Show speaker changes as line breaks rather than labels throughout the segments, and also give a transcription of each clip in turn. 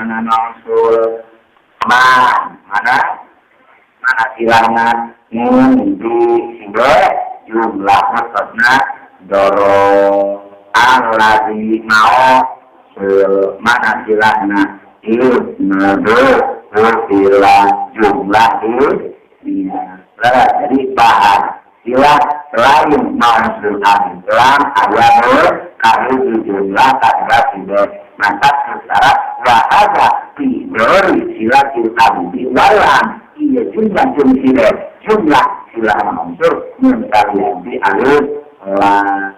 Mana mausul ma mana mana silahna mun di sibe jumlah maksudna doro allazi mausul mana silahna ibnu silah jumlah iya. Jadi bahan silah selain mausul alif lam aya kali jumlah kadua sibe mantap secara wahada fi dari silatil alif walam iya jumlah jumlah jumlah silah mausul mun kalian di alif lam.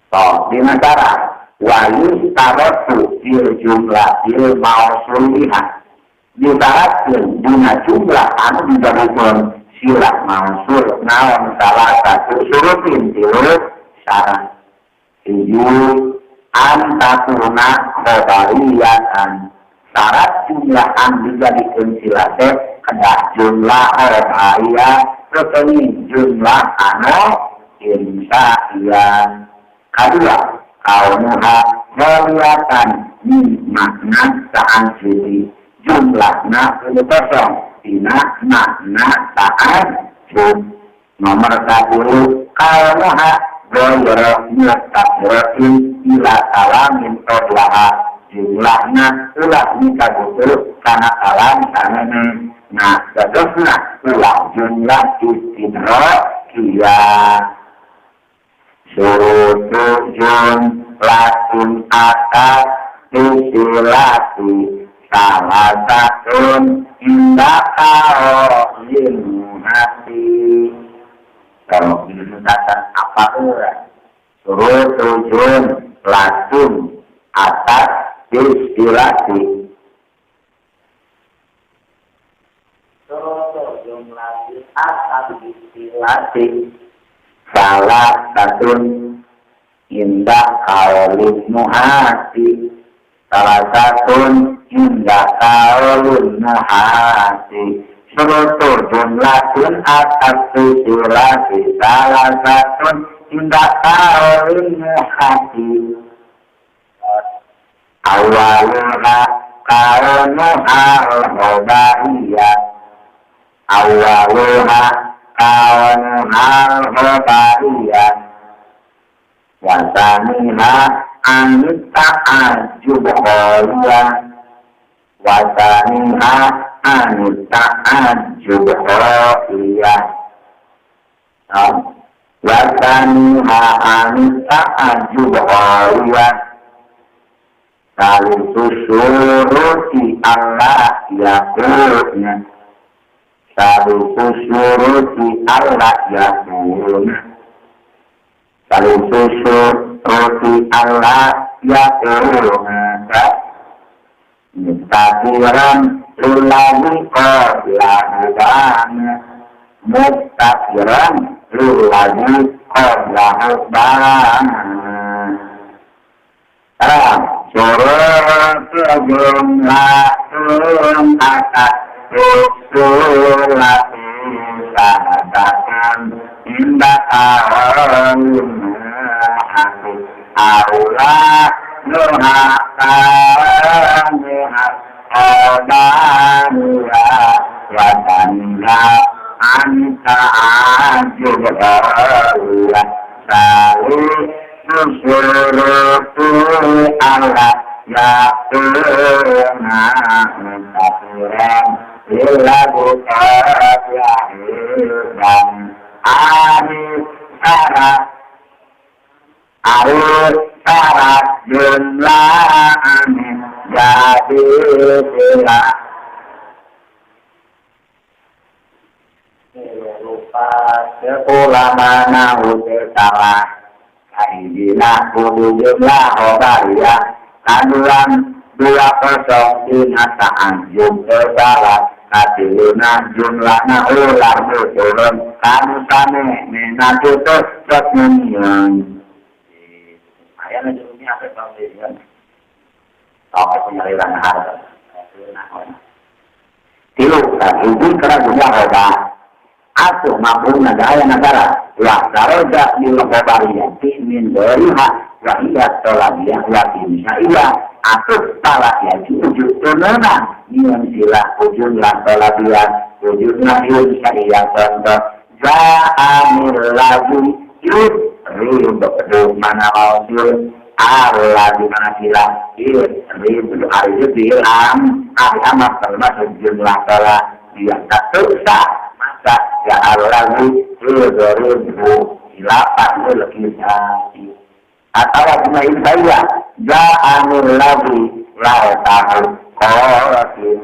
Toh dina cara wa yustarotu fil jumlatil mausuliha disyaratkeun dina jumlah anu digabungkeun silah mausul naon salah satu surutin tilu syarat. Hiji, antakuna khobariyatan syarat jumlah anu dijadikeun silah teh kedah jumlah khobariyah rukuni jumlah anu insya'iyah. Kadua, kaunuha kholiatan min makna ta'ajjubi jumlahna kudu kosong dina makna ta'ajjub. Nomor 10, kaunuha ghayra muttaqiratin ila kalamin qablaha jumlahna ulah mikagutu kana kalam sanene. Nah, dadosna ulah jumlah istidrakiyah. Surutu jumlatun atas isilati salah satun inda kaolin hati. Kalau dinyatakan apa enggak? Surutu jumlatun atas istilati. Surutu jumlatun atas istilati salah satun indah kaolin nuhati salah satun indah kaolin nuhati. Surutu jumlatun atas istilati salah satun indah kaolin nuhati. Awaluha kaunuha al-khobariyah awaluha kaunuha al-khobariyah wasaniha anit ta'ajjub kholiyah wasaniha anit ta'ajjub kholiyah wasaniha anit ta'ajjub kholiyah. Salisu syuruti Allah yakuna salisu syuruti Allah yakuna salisu syuruti Allah yakuna mustaqiran lillahi qabla bana mustaqiran lillahi qabla bana. Surut jumlatun atas usulati sahadatun indah kaolin hati aula nuha kanuha qadaniya wa tanha anta ajub ya salu surutu Allah ya tuna mutakiran illa bukat ya dan ari syarat arus syarat jumlah amin jadi sila lupa sekolah mana udah salah kahijina kudu jumlah khobariyah kaduan dua kosong dina ta'ajub salah katiluna jumlahna ulah turun kanu sane nena tutus tot menyan ayana jumlahnya apa bang tau penyaliran harta tilu kahiji kera jumlah khobar atuh mafhumna daya negara wa daraja lil khobariyati min dariha wa iya tolabiyah wa insya'iyah atuh tala ya wujud temenan nyieun silah jumlah tolabiyah wujudna ieu bisa iya contoh ja'anil ladzi yudribu mana mausul alladzi mana silah yudribu ari bilam ari amat termasuk jumlah tolabiyah tak maka ya alladzi yudribu silapan kita atau cuma saya ja'anil ladzi la tahu qasim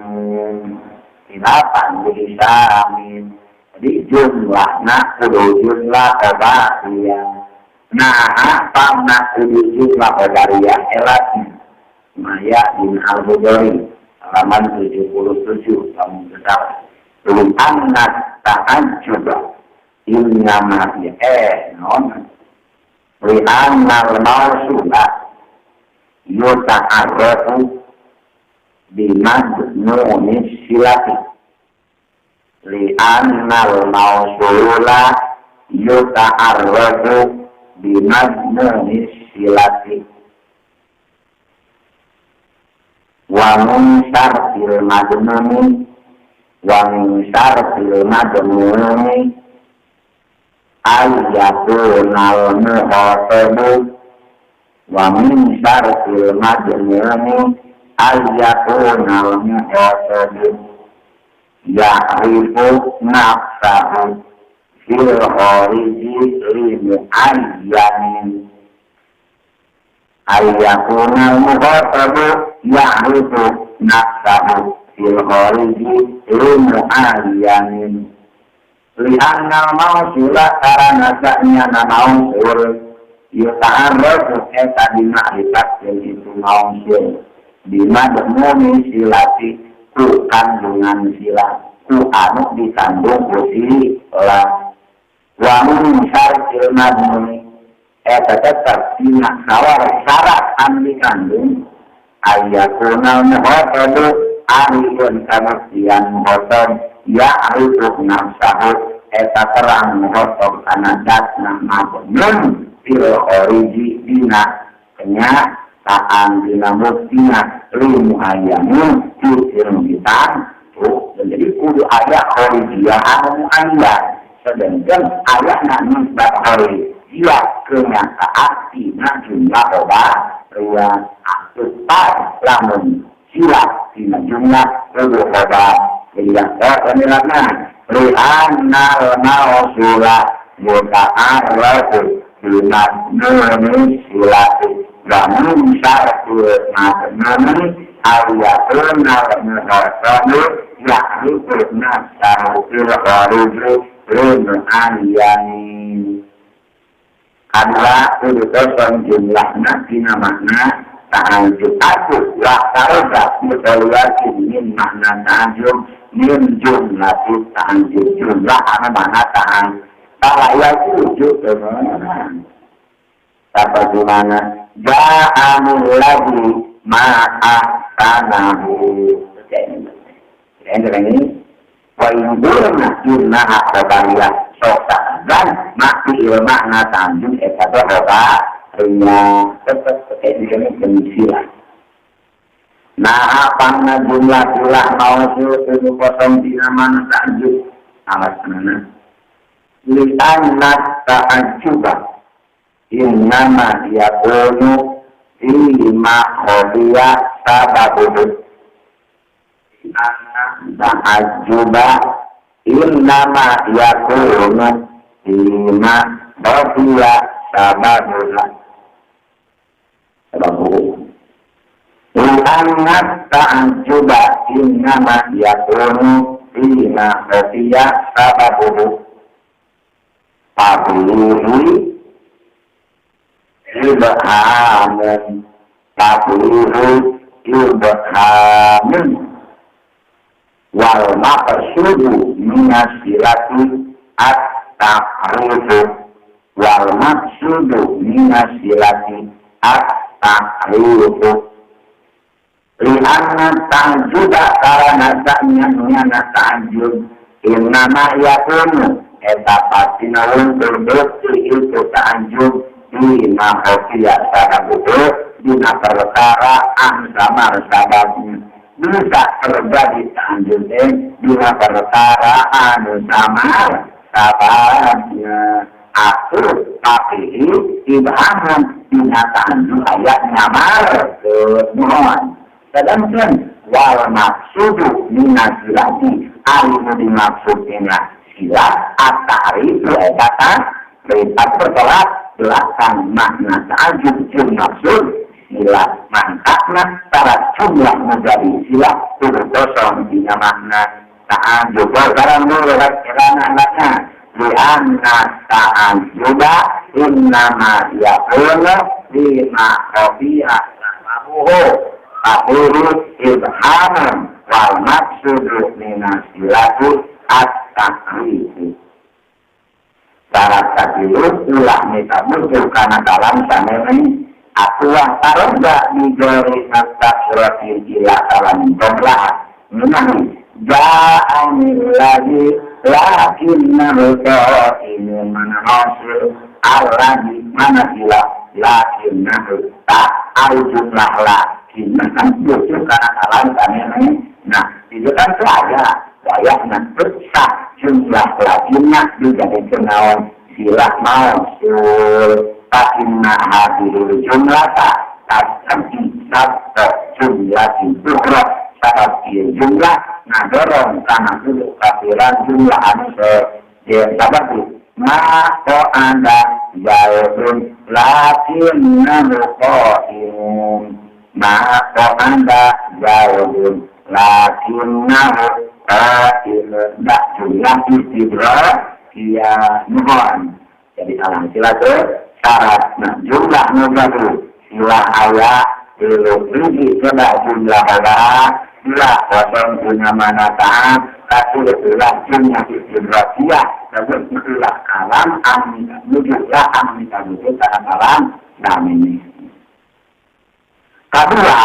silapan disamin. Jadi jumlahna kudu jumlah khobariyah. Nah, pangna kudu jumlah khobariyah elat maya bin al-Bukhari halaman 77 kamu tetap belum anna ta'ajjub innama non li'annal mausula yuta'arrafu bimadnuni silati li'annal mausula yuta'arrafu bimadnuni silati wa min syartil madnuni wa min syartil madnuni ayyakunal mukhatabu wa min syartil madnuni ayyakunal mukhatabu ya'rifu nafsahu fil khariji li mu'ayyanin ayyakunal mukhatabu ya'rifu nafsahu fil khariji li mu'ayyanin li'annal mausula karana sa'nyana mausul yuta'arrafu eta bimakrifat itu mausul bimadmuni silati ku kandungan sila ku anu dikandung ku sila wa min syartil madmuni eta tetep dina sawar syarat anu dikandung ayyakunal mukhatabu arifun kabuktian mukhatab ya'rifu nafsahu eta terang mukhatab kana datna madmun fil khariji dina kenyataan dina buktina li muayyanin ilmu kita jadi kudu aya kharijiyah anu muayyan sedangkan ayatna nisbat kharijiyah kenyataan dina jumlah khobariyah atuh lamun sila dina jumlah kudu khobariyah. Penilaian li'annal mausula yuta'arrafu bimadnuni silati wa min syartil madnuni ayyakunal mukhatabu ya'rifu nafsahu fil khariji li mu'ayyanin. Kedua kudu kosong jumlahna dina makna ta'ajub aku wa taroga mutawati min makna ta'ajub min jumlati ta'ajub jumlah ana makna ta'ajub tala ya wujud teman apa gimana ja'anul ladzi ma'ahsanahu ini wa indurna jumlah khobariyah sok ta'adzan mati makna ta'ajub eta khobariyah tetep ini pensilah. Nah, apa jumlah jumlah mausul kudu kosong dina mana ta'ajub alasanna li'anna ta'ajjuba innama yakunu fima khafiya sababuhu anna ta'ajjuba innama yakunu fima khafiya sababuhu sababuhu li'anna ta'ajjuba innama yakunu fima khafiya sababuhu tablihi ibhamun tablihi ibhamun wal maqsudu minasilati at-ta'rifu wal maqsudu minasilati at-ta'rifu li'anna ta'juba karana sa'nya ta'jub innama yakunu eta pasti naun berbukti itu ta'jub bima khafiya sababuhu dina perkara anu samar sababna. Bisa terjadi ta'ajub teh dina perkara anu samar sababna. Atur tapi ibhamun dina ta'ajub aya nyamar mohon. Sedangkan wal maksudu minasilati anu dimaksud dina sila at-ta'rif eta ta'rifat bertolak belakang makna ta'ajub jeung maksud sila mangkatna syarat jumlah menjadi sila kudu kosong dina makna ta'ajub. Sekarang dulu anaknya lianna ta'ajuba innama yakunu lima khafiya sababuhu fahuhu ibhamun wal maksudu minasilati at-ta'rif. Syarat katilu ulah mita muncul karena kalam samene atuah taroga digori nastakuratil ila kalam jumlah menahi ja'anil lagi lakinnahu qa'imun mana hasil alladhi mana sila lakinnahu tak ari jumlah lakinna kan muncul karena kalam samene. Nah itu kan saya wayahna pecah jumlah lakinna dijadikan naon silah mausul fa inna hadhil jumlata tasabbi sabta jumlatin ukhra sabab ieu jumlah ngadorong kana kudu kafiran jumlah anu sejen sabab ma anda zaidun lakinnahu qa'imun ma anda zaidun lakinnahu qa'imun dak jumlah istidrak iya nuhun. Jadi alam sila itu syarat nah jumlah nugabu sila aya tilu hiji coba jumlah aya dua kosong punya mana taat satu ulah jumlah istidrakiyah lalu ulah kalam amita nujuklah amita nujuk karena kalam namanya. Kedua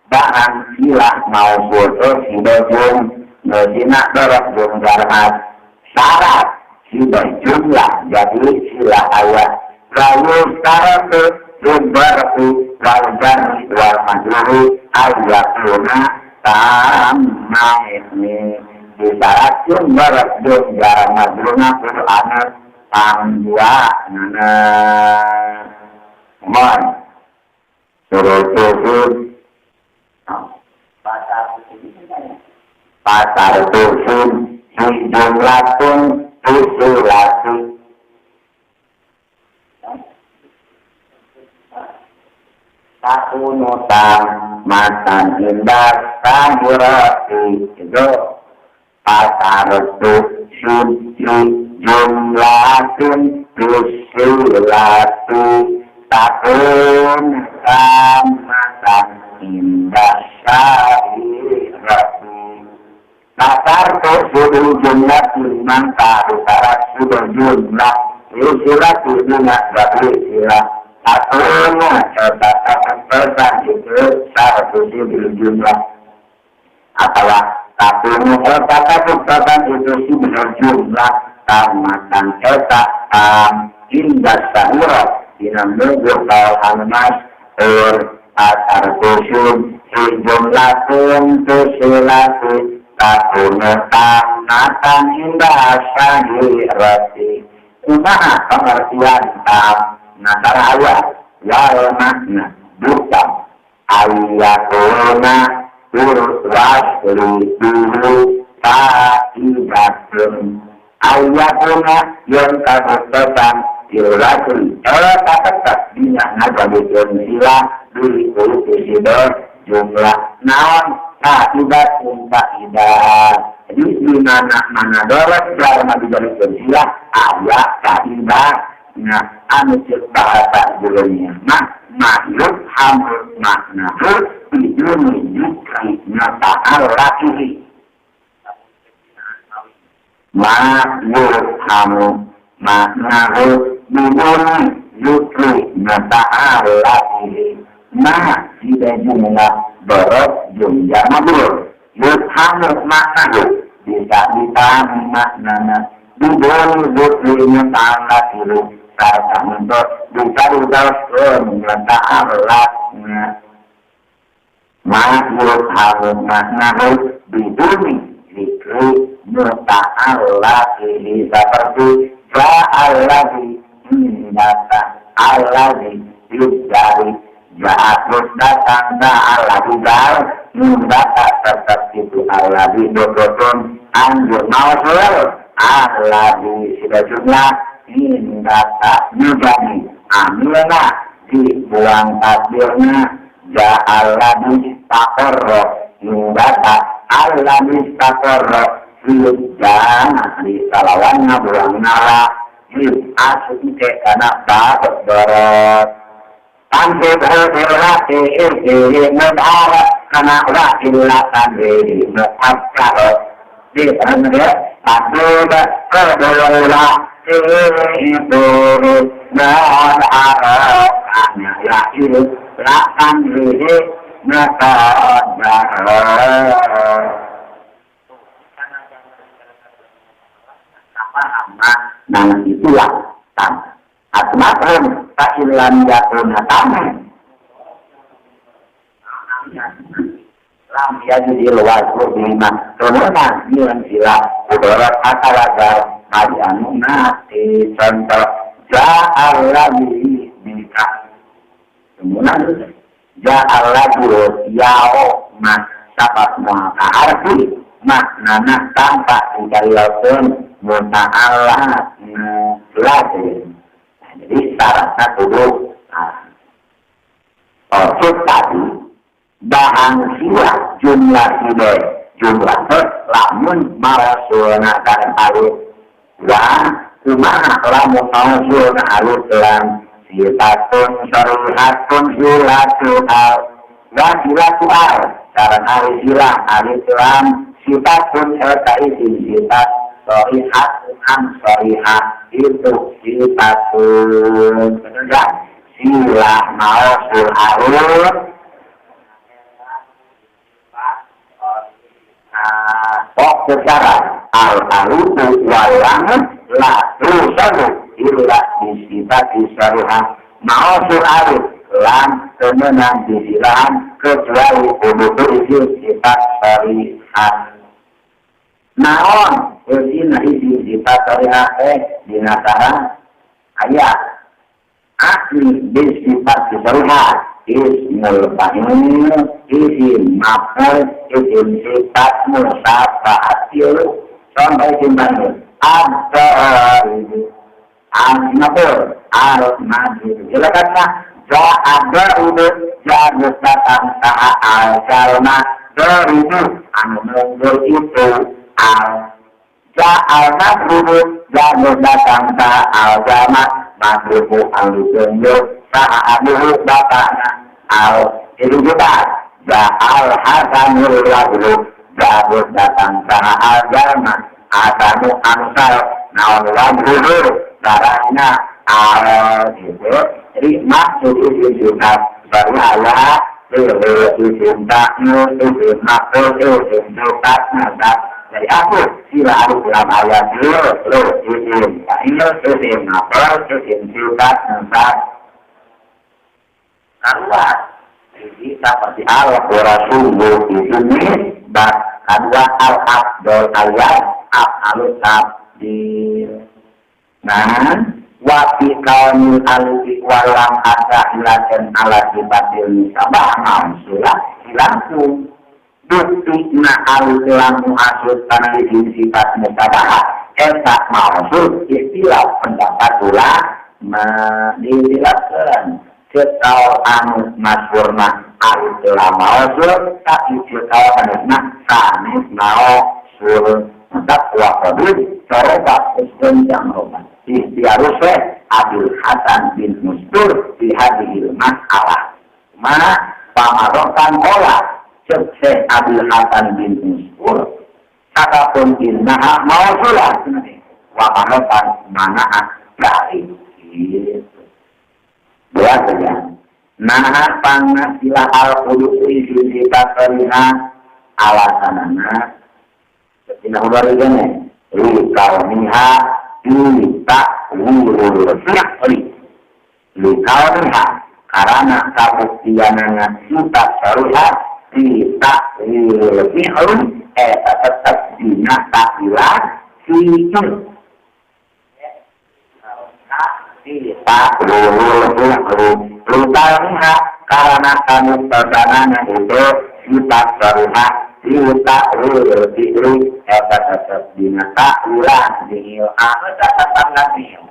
barang sila mau foto sidojung nojina dorok jung jarmat syarat sida jumlah jadi sila ayat lalu syarat jumbarku wal jarri wal majruri ayyakuna tamma ini disyarat jumbar jung jar majrurna Qur'an pangdua ngana mohon suruh pasar tusun jumlatun usulati takunutan matan indah sahirati itu pasar tusun jumlatun usulati takunutan matan indah sahirati. Pasar tuh jumlah mangka utara sudah jumlah usulat jumlah berarti sila satunya pesan itu satu jumlah atau satunya pesan itu sudah jumlah tamatan eta tam indah sahura dina nunggu kau almas ur asar tusun jumlah tusulati takunu tamatan indah sahirati. Kumaha pengertian tam nasara ayat wal makna bukan ayatuna urwaslibihi fa'idatun ayatuna yang kabutetan ilwasli tetap dina ngajadikeun sila diri urusido jumlah naon fa'idatun fa'idah. Jadi di mana dorot selama dijadikan sila ayat fa'idah. Nah anu cek bahasa jurumnya nah mahyuk hamul maknahu biduni yukri nata'al lakihi mahyuk hamul maknahu biduni yukri nata'al lakihi. Nah tidak jumlah dorot jumlah mabur yukhamul maknahu bisa dipahami maknanya biduni yukri nata'al lakihi sarta untuk bisa dijelaskan Allah Torokna Mahmud hamun maknahu biduni zikri muta'allaqihi seperti ja'alladhi indaka alladhi yudari ja'atus datang ta'alladhi ja'al indaka tetap itu alladhi dototun anjur mausul alladhi sudah jumlah indaka yudari amilna dibuang takdirnya ja'alladhi taqarra indaka alladhi taqarra fil di salawan ngabuang nara il asu ike kana babat dorot tansib hati irti mudhara kana wa illa tanwi mu'akkar di tanwi tansib kedula itu non arokanya ya itu la tanwi muqaddar. Nah itulah tam asma'un fa'ilan yakuna taman lam yajidil wajhu bima turunan milan sila udarat atalagar majanu nati contoh ja'alladhi bika kemudian ja'alladhi yao mas sabat muaka arti maknana tanpa dikalilakan muta'allah lagi. Jadi syaratnya kudu oh, tadi bahan sila jumlah ide jumlah lamun marasulna dan alif wa kumaha lamun mausulna alif lam sifatun syarihatun silatu al wa silatu al sareng alif sila alif lam sifatun eta isim sifat sorihat an sorihat itu sifatun bener sila mausul alif oh secara al-alutu walangan la tusabu illa disifati saruha mausul alif lam temenan disilahan kecuali kudu isi sifat sorihat naon eusina isi sifat sorihat dina sarang aya asli bisifat sorihat ismul fa'il isim maf'ul isim sifat musabbahatil sampai jumpa ad-daribu al-maf'ul al-majid silakanlah ja'ad-daribu ja'ad datang saha al-jalma daribu anu mundur itu al ja'al-magribu ja'ad datang saha al-jalma magribu anu tunjuk saha abuhu bapakna al itu juga ja'al hasanul wajhu ja'ad datang saha al-jalma asanu angsal naon wajhu caranya al gitu. Jadi maksud isim sifat baru Allah isim taknu isim makul isim sifat nasab. Jadi aku sila alif lam ayat lo isim fa'il isim makul isim sifat nasab. Karena jadi seperti al-Qurasulu itu nisbat kedua al-abdul ayat af'alu tabdil. Nah, wa fi kaunil alifi walam ada ilajan ala sifatil nisabah mausulah langsung bukti na alif lam asud kana sifat musabah eta mausul istilah pendapat ulama dijelaskan cekal anu masyhurna alif lam mausul tapi cekal anu sanes mausul maka wa qadir coba usdon jang roba ikhtiaru Syekh Abdul Hasan bin Mustur fi hadhil mas'alah mana pamarokan olah cek Syekh Abdul Hasan bin Mustur sakapun innaha mausulah wa marokan mana dari gitu dua saja nah pangasila al-qudus isi sifat sarihah alasanana Ina ubarigane li kauniha li ta'wilul fi'li li kauniha karana kabuktianana sifat sariha di takwil fi'lu eta tetep dina takwilan fi'il di takwil fi'lu lutalha karana kamustasanana itu sifat sariha di takwil fi'lu eta tetep dina takwilan fi'il eta tetep fi'il.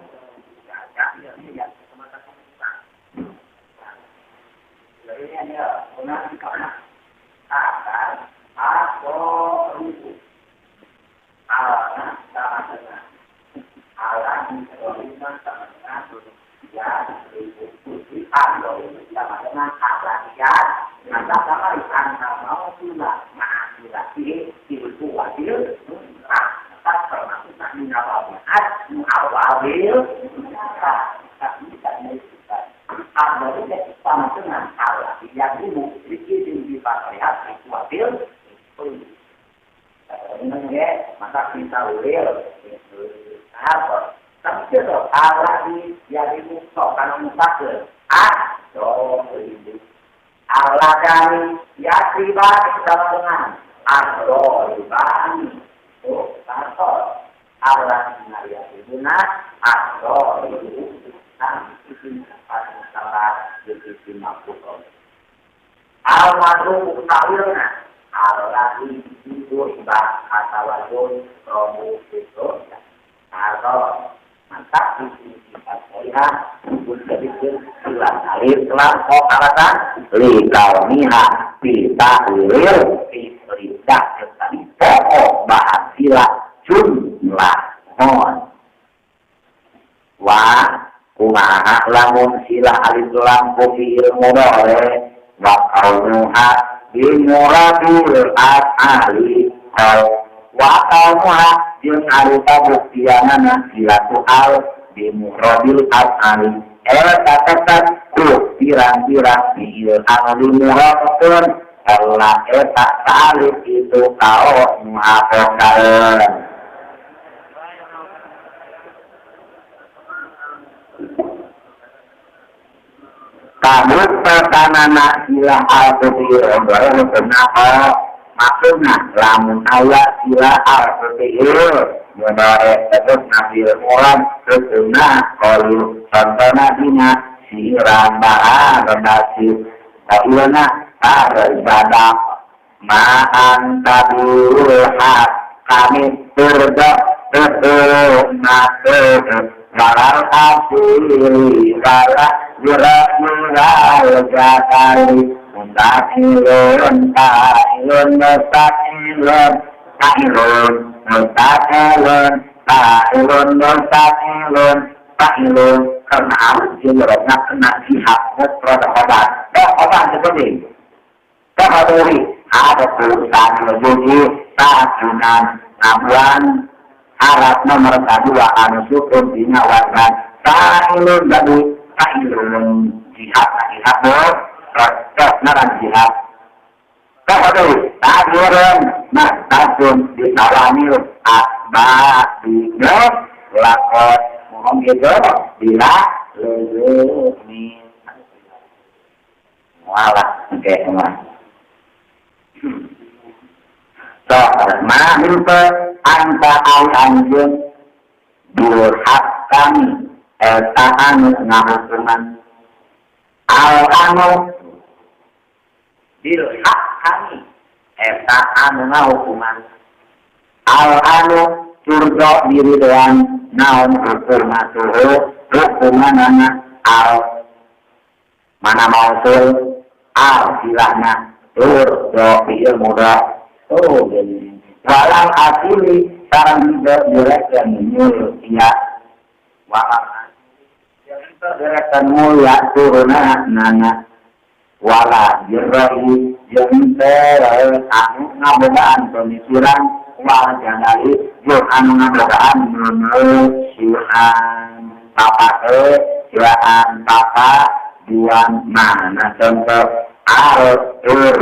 Maka kita ulil apa? Tapi itu Allah di jadi musuh karena musafir. Ah, ibu. Allah kami ya pribadi sama dengan Ar-Rohibani. Oh, kantor. Allah ya ibuna Ar-Rohibu. Al-Madru takwilna Allah itu ibad atawajun robu itu atau mantap di sifat soiha disebutkan silang alif lam kok alasan li kauniha bi takwil fi lidah tadi pokok bahas sila jumlah hon wa kumaha lamun sila alif lam fi'il mudhari wa kaunuha bi muradil af'ali wa kaunuha jeung arupa buktianana silatu al bi muradil af'ali eta tetep ku pirang-pirang fi'il anu dimuradkeun Allah eta ta'alif itu kao muafokaeun. Kamu pertanana sila al-fi'il mudhari maksudna lamun aya sila al-fi'il mudhari tetep nafil murad tetepna qalu contohna dina siran bahan rendasi qailna arbada ma anta bilhaq kami turda tetepna walal asiri wala yura-yural jakali mustaqilun ta'ilun mustaqilun ta'ilun mustaqilun ta'ilun mustaqilun ta'ilun karena harus jumrahnya kena jihad mufrad khobar khobar seperti khobar ada perusahaan lebih ta'ajunan ngabuan harap nomor kedua anu syukur dina warga ta'ilun jadi ta'ilun jihad jihad mufrad naran jihad ta'ilun ta'ilun nah ta'ilun ditawamil asba bino lakot mohon gitu bila lezumi walah oke mah so mahimpe anta al anjun durhak kami eta anu ngahukuman al anu bilhak kami eta anu ngahukuman al anu turdo diri doang naon hukumatuhu hukumanana al mana mausul al silahna turdo fi'il mudhari oh gini walang asili sareng direkan mulia walang asili direkan mulia turuna nana wala jirrahi jeung teu anu ngabogaan pemikiran wala jangali jeung anu ngabogaan menusihan papa silaan papa duan mana contoh al tur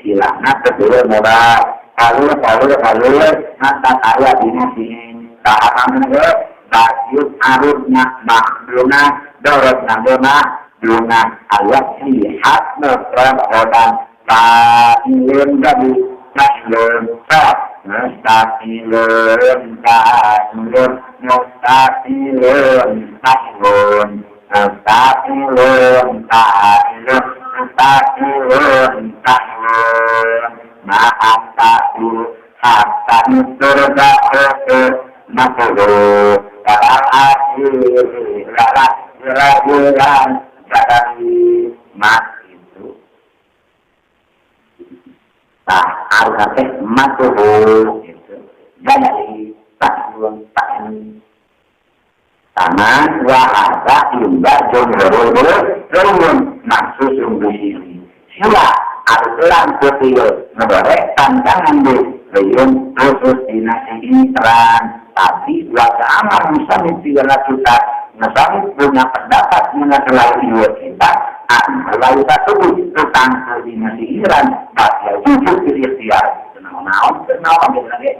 silana kedua modal alur alur alur mata kaya dina sini tahapan ge bagius arusna makluna dorot nagona Duna ayat lihat ngeprepotan ta'ilun gabi ta'ilun ta'ilun ta'ilun ta'ilun ta'ilun ta'ilun ta'ilun ta'ilun ta'ilun ma'am ta'il hatta surga makruh al-akhir rajulan dari mak itu tah harus teh makruh itu jadi tahun tahun tangan wahada imba jumhurul turun maksus sungguh sila al-ulang kecil ngedorek tantangan di belum khusus dinasti terang tapi warga amal misalnya tiga kita misalnya punya pendapat mengenai iwa kita lalu tak sebut tentang dinasti Iran tapi jujur ikhtiar naon naon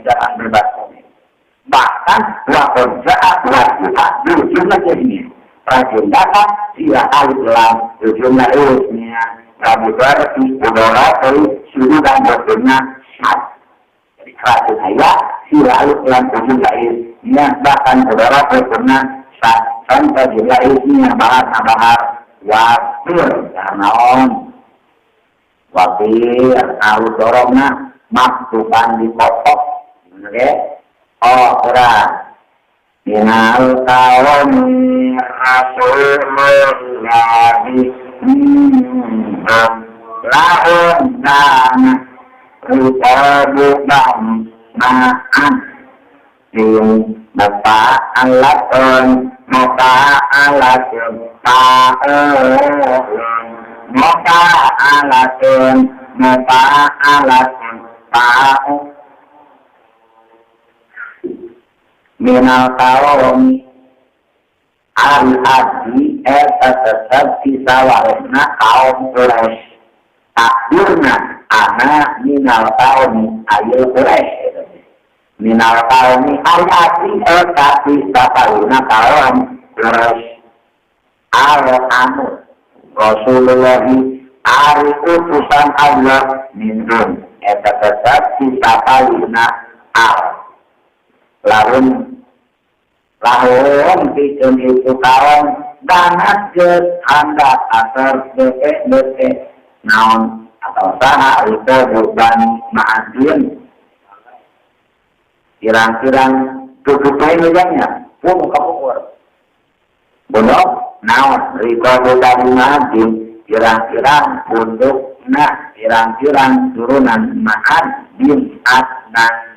jangan bebas bahkan waktu saat waktu jujurlah jadinya rajin datang sila alif lam jujurlah urusnya Rabu berarti udara suhu dan betulnya sat. Jadi rajin ayah sila alif lam jujurlah urusnya bahkan udara betulnya sat sampai jumlah isinya bahar bahar wakil naon wakil alus dorongna maktuban di kotok oke oh ora minal kaum rasulullahi lahum dana ritabu bang ma'an din muta'alatun muta'alatun ta'alun muta'alatun muta'alatun ta'alun minal kaum al-abdi eta tetep disawarehna kaum Quraisy takdirna ana minal kaum ayo Quraisy minal kaum al-abdi eta disawarehna kaum Quraisy al-anu Rasulullah ari utusan Allah minhum eta tetep disawarehna al lahum lahum pikeun itu kaum banget geus handap asar beke naon atau saha itu bukan ma'adin pirang-pirang tutup lain pun kapukur bunuh naon riko bukan ma'adin pirang-pirang pundukna pirang-pirang turunan ma'adin adnan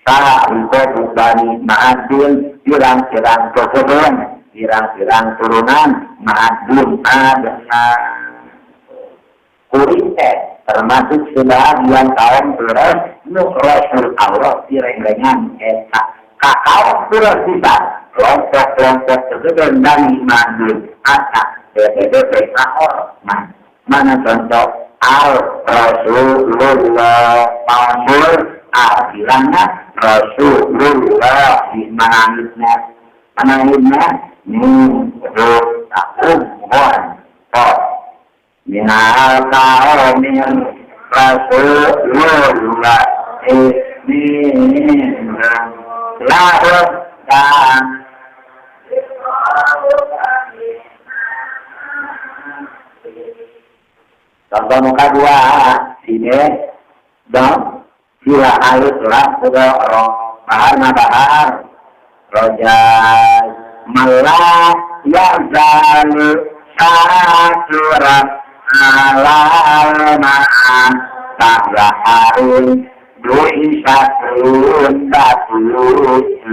saha riko bani ma'adin pirang-pirang keturunan pirang-pirang turunan ma'adin adnan kuring teh termasuk sebagian kaum Quraisy nu Rasul Allah direngrengan eta ka kaum Quraisy bisa kelompok-kelompok keturunan bani ma'adin ata BPBP man mana contoh al Rasulullah Mansur al bilangnya Rasulullah di manangitnya manangitnya min ta'umhon oh minal kaumir Rasulullah min lahum dan contoh muka dua sini dong sila alif lam roh bahar bahar rojai malah yazalu saturan alal ma'an tazaharun du'isatun batu'an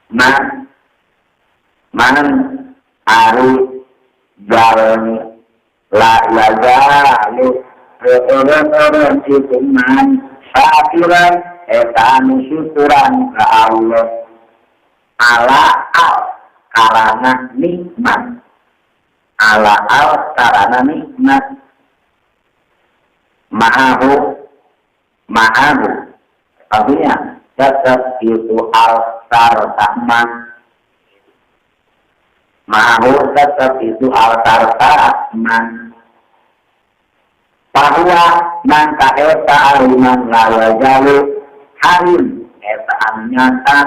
man man ari jalmi la yazalu orang-orang itu man syakiran eta anu syukuran ka Allah ala al karana nikmat ala al karana nikmat ma'ahu ma'ahu artinya tetap itu al sarta man Mahu tetap itu al sarta man bahwa mangka eta aliman lawajalu harim eta anu nyata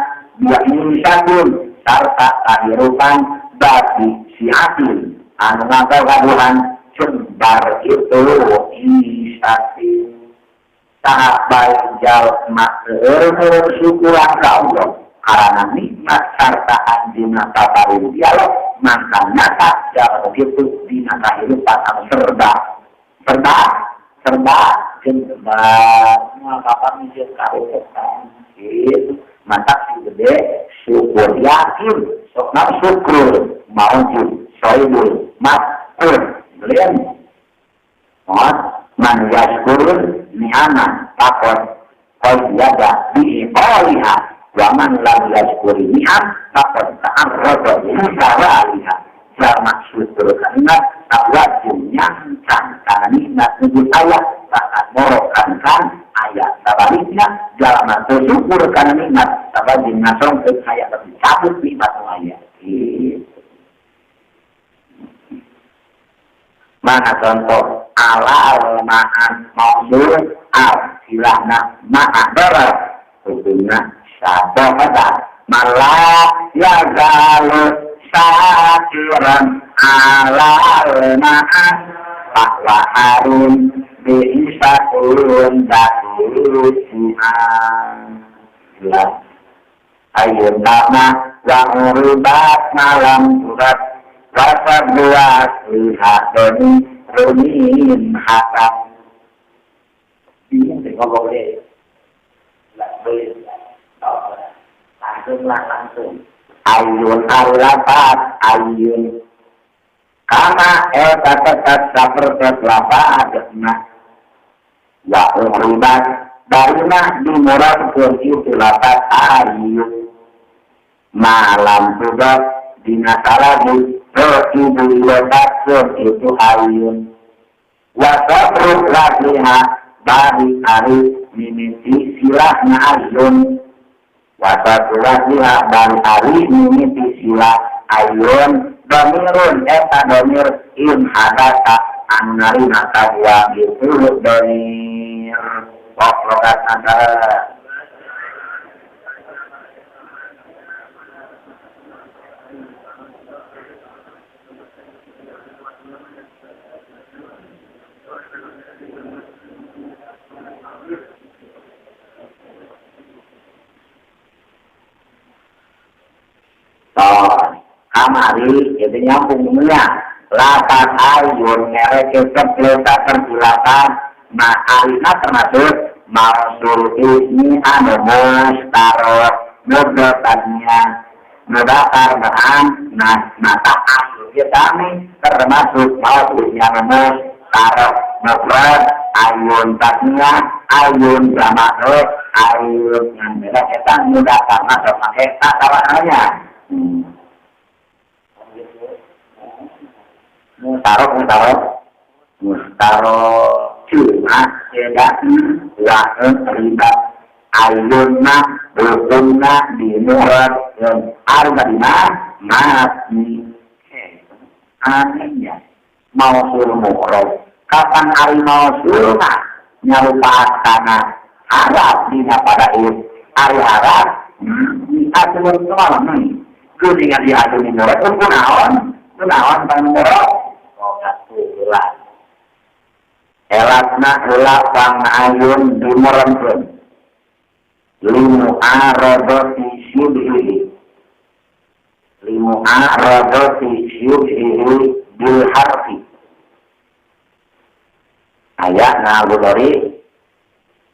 dua insakun sarta kahirupan bagi siatin anu ngagaduhan jembar itu isatin tahap baik jalma seueur syukuran ka Allah karena nikmat sarta anjeunna paparin dialog maka nyata jalma kitu dina kahirupan anu serba serba serba jembar moal kapan jeung kahirupan kitu mantap si gede syukur yakin sokna syukur maujud soibul mas'ud belian mohon man yaskurun ni'amah takut qayyada bi'iqaliha wa man lam yaskuri ni'am takut ta'arrada li zawaliha. Jalma syukur nikmat tak wajib nyancang kana nikmat nyebut ayat bahkan morokan kan ayat sabaliknya jalma teu syukur kana nikmat tak wajib ngasongkeun ayat tapi cabut nikmat nu aya. Gitu. Mana contoh alal ma'an mausul al silahna ma'a darar hukumna sadohata malah yazalu syakiran alal ma'an bahwa harun bi'isakun batusi'an. Jelas. Ayun nama wa uribat malam surat rasa dua lihat doni rumin hatam.
Bingung deh ngomong deh. Nggak boleh. Langsung lah langsung.
Ayun alabat ayun. Kama eta tetap sapertos lapat na. Wa uribat barina dimurahkeun itu lapat ayun. Malam sudah dina salagi ibu letakkeun itu ayun. Wa sabru lasiha bari ari mimiti silahna ayun. Wa sabru lasiha bari ari mimiti silah ayun. Domirun eta domir in hadasa anu narima kabuang itu domir. Poklokat ada. Kamari itu nyambung nya lapan ayun ngereke sepuluh terdilapan nah alina termasuk mausul ismi anu mustarok mudotannya mudakar bahan nah mata asli kami termasuk mausul ismi anu mustarok mufrad ayun tasnya ayun jamak ayun yang beda kita mudakar masuk pakai takarannya. Mustarok, mustarok, mustarok, cuma beda wa'en riba ayunna hukumna dimurat arba dima mati. Anehnya mausul mu'rob kapan ari mausul mah nyarupaan kana harap dina pada ari harap atuh kunaon geuningan di atuh mu'rob kunaon kunaon pangmurab ulah elatna ulah pangayun dimuremkeun limu aradati syubhihi limu aradati syubhihi bil harfi ayatna budari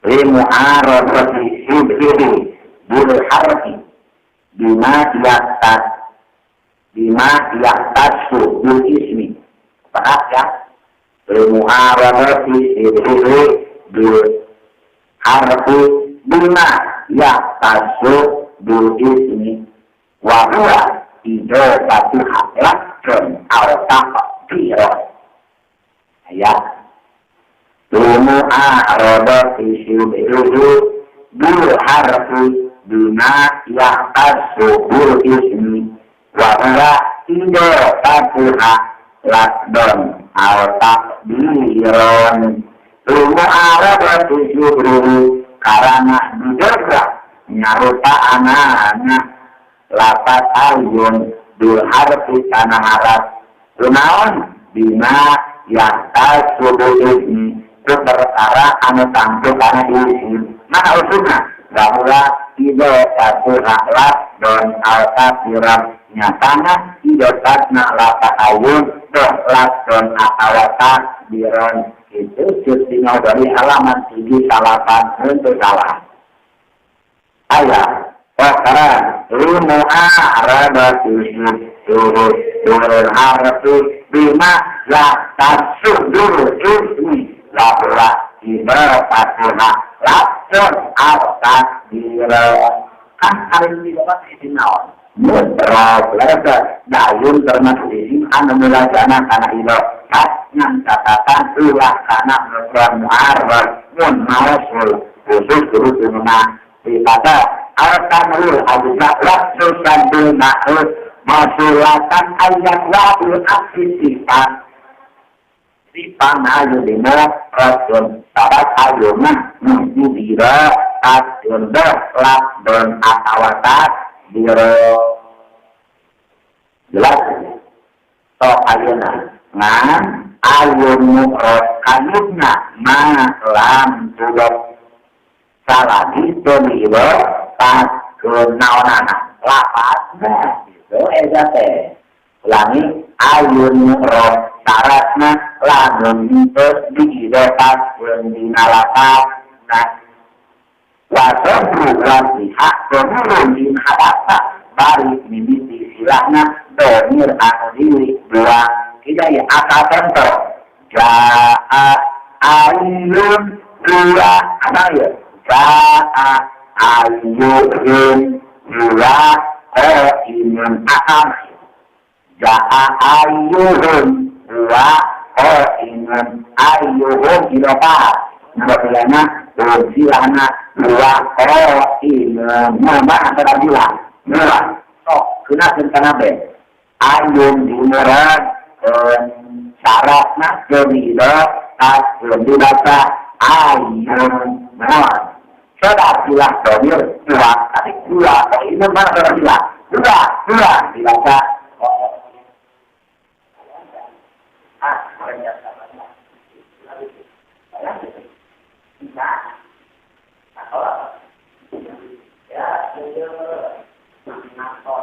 limu aradati syubhihi bil harfi bima yaktas bima yaktasu bil ismi. Paham ya? Limu aradati syubhihi bil harfi bima yaktasu bil ismi wa huwa idofatu lafzun aw taqdiran. Ya. Limu aradati syubhihi bil harfi bima yaktasu bil ismi wa huwa ido tatuha lasdon al takdiron lumu arabatu syuhruhu karana diderga nyarupa anak-anak lapat ayun dul harfi kana harap kunaon bima yang subuh ini itu perkara anu tangtu kana izin mana usulna bahwa ido tatuha lasdon al takdiron nyatana ido tatna lapat ayun doh lasdon atawa takdiron itu jus dari halaman 7 untuk salah ayat Wakara limu'arabatu syuhur harfi bima la tasuduru ismi la ibadatuha lafzun al-takdira kan hari ini dapat izin naon mudrab leza dayun termasuk izin anu mulajana kana idokat ngan catatan ulah kana mudrab mu'arab mun mausul khusus guru tununa dipata al-tanul abuza lafzun sandul ma'ruf masulatan ayat wa'ul aksi sifat sifat ayu lima rasul sabat ayumah mujibira adun lafzun atawatat biro jelas to ayuna ngan ayun mu'rab kayuna ma lam tulab salagi tumilo pas kenaonana lapatna gitu eta teh ulangi ayun mu'rab syaratna lamun henteu diidopat dina lapatna wasabru wasiha domurun din hadapna bari mimiti silahna domir anu diri dua hidayah akal contoh jaa ayun dua apa ya jaa ayun dua imun akal jaa ayun dua imun ayuhum idopat nabila silahna dua imun nama antara bilang dua sok kena tentang apa ayun dimurad syaratna jomilo tas dibaca ayun naon sudah silah domir dua tapi dua ini mana sudah silah dua dua dibaca
ya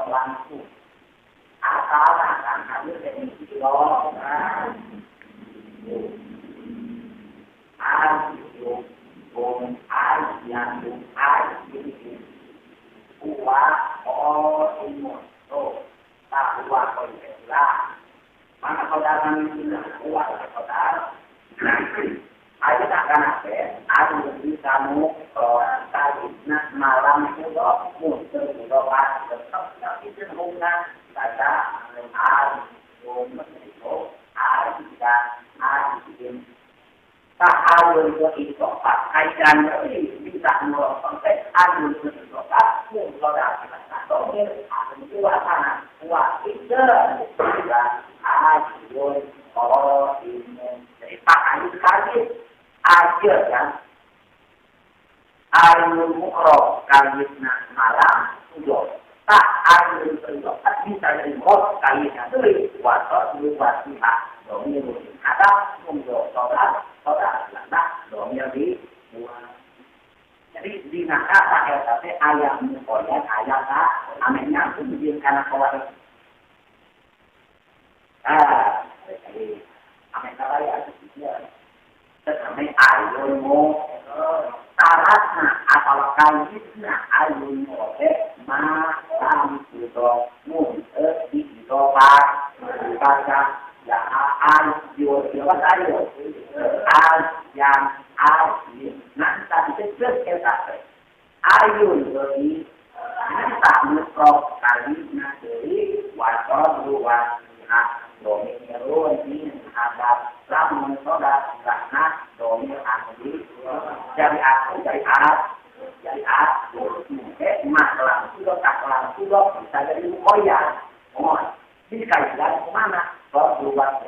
langsung asal akan hadir dari
Dikaitan kemana? Keluar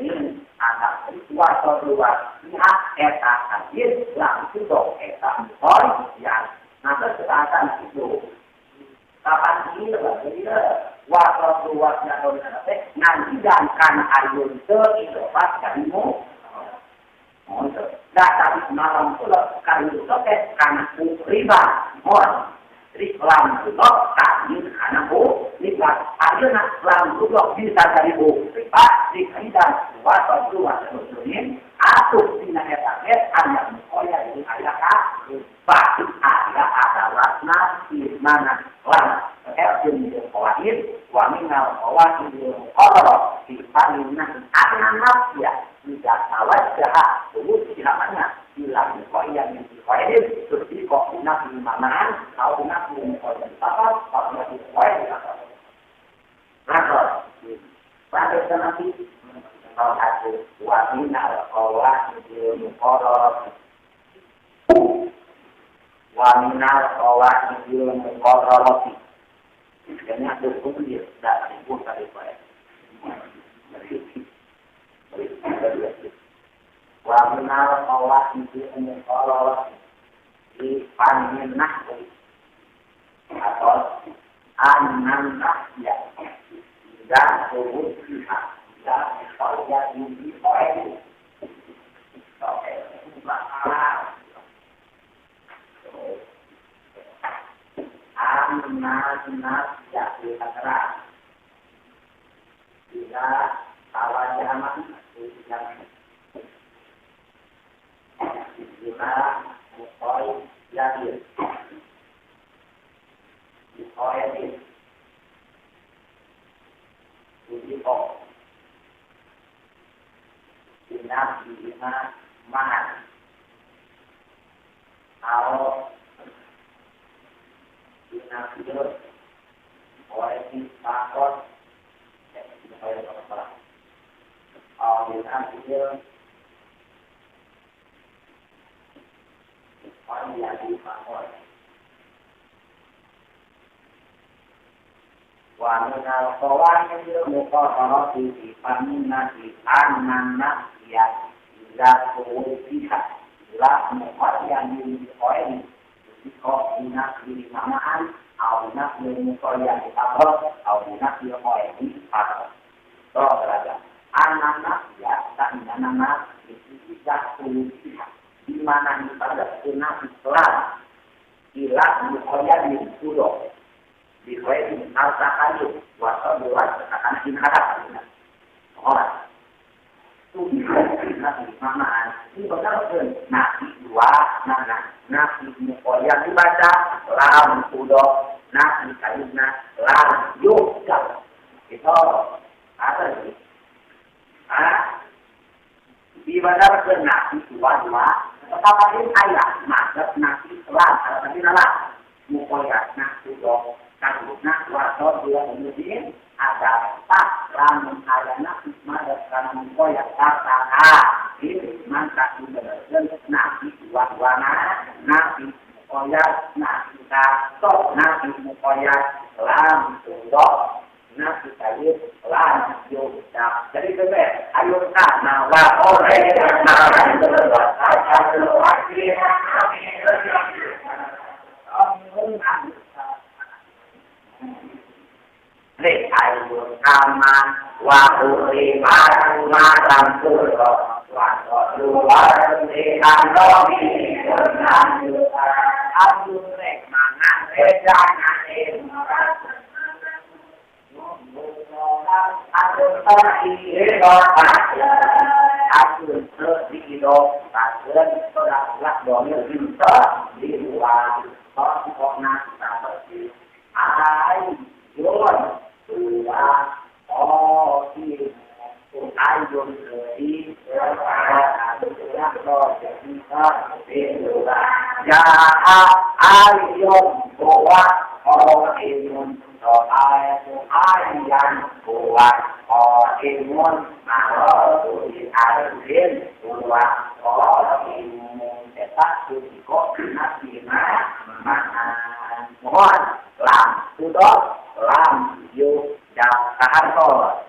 ini anak tua keluar pihak eta hadir langsung dong eta mukoy yang maka seakan itu kapan ini waktu keluarnya nanti dan kan ayun seilopat kalimu dah tapi malam pula kali itu karena riba mohon lam tulok kami anakku riba ayeuna lam tulok bisa dari riba dikaitan waktu dua muslimin atuh dina eta ge aya mukoya jeung aya ka riba aya adawatna di mana lam jeung qawaid wa minal qawaid muqarrar fi panina anna ya tidak tawajjah wujud mana bila mukoya min qawaid seperti kok nabi mamaan atau nabi mukoya apa atau nabi mukoya apa pada nanti kalau aku wa minal qawaid muqarrar wa minal qawaid muqarrar kayaknya ada hukum dia tidak ribut tadi Pak. Wa minal qawaid muqarrar di paninah atau anan ya tidak turut pihak tidak saya ini poin anan ya tidak tidak tawajaman tidak tidak mukoy yadir mukoy yadir Bina bina mahan atau bina bina oleh pakot bina bina jadi pakot wa minal qawaidil muqarrarati fi fannati anna ya ila tuwfiha la muqayyadin bi qaidi bi qaidina bi ma'an aw nafil muqayyad aqrab aw nafil qaidi aqrab to raja anna ya ta'nana ila tuwfiha di mana pada kena Islam ila muqayyadin sudo di qaidi harta kayu wa saburat akan inharap orang ini benar nabi dua nana nabi mukoya dibaca lam udo nabi kayuna lam yoga itu apa sih ah dibaca ke nabi dua dua tetapi ayat masuk nabi lam tapi nala mukoya nabi udo kayuna wato dua kemudian ada tak lamun ayana madad kana mukoya kata ini mangka dibenerkeun nabi dua duana nabi mukoya nabi kato nabi mukoya lam tundok nabi kayut lam yudak jadi bebe ayo kana wa ore ayo kama wa urimat malam puro wa luar di kanopi aku rek mangan rejanane aku aku terdido pasen lak domir binta di luar kok nak ai yon dua oh i ayun di ya ayun buat oh imun ayan buat oh imun marotu ayun buat oh imun tetap kok nabi ma'an mohon lam tudok lam yu
jam kahartos.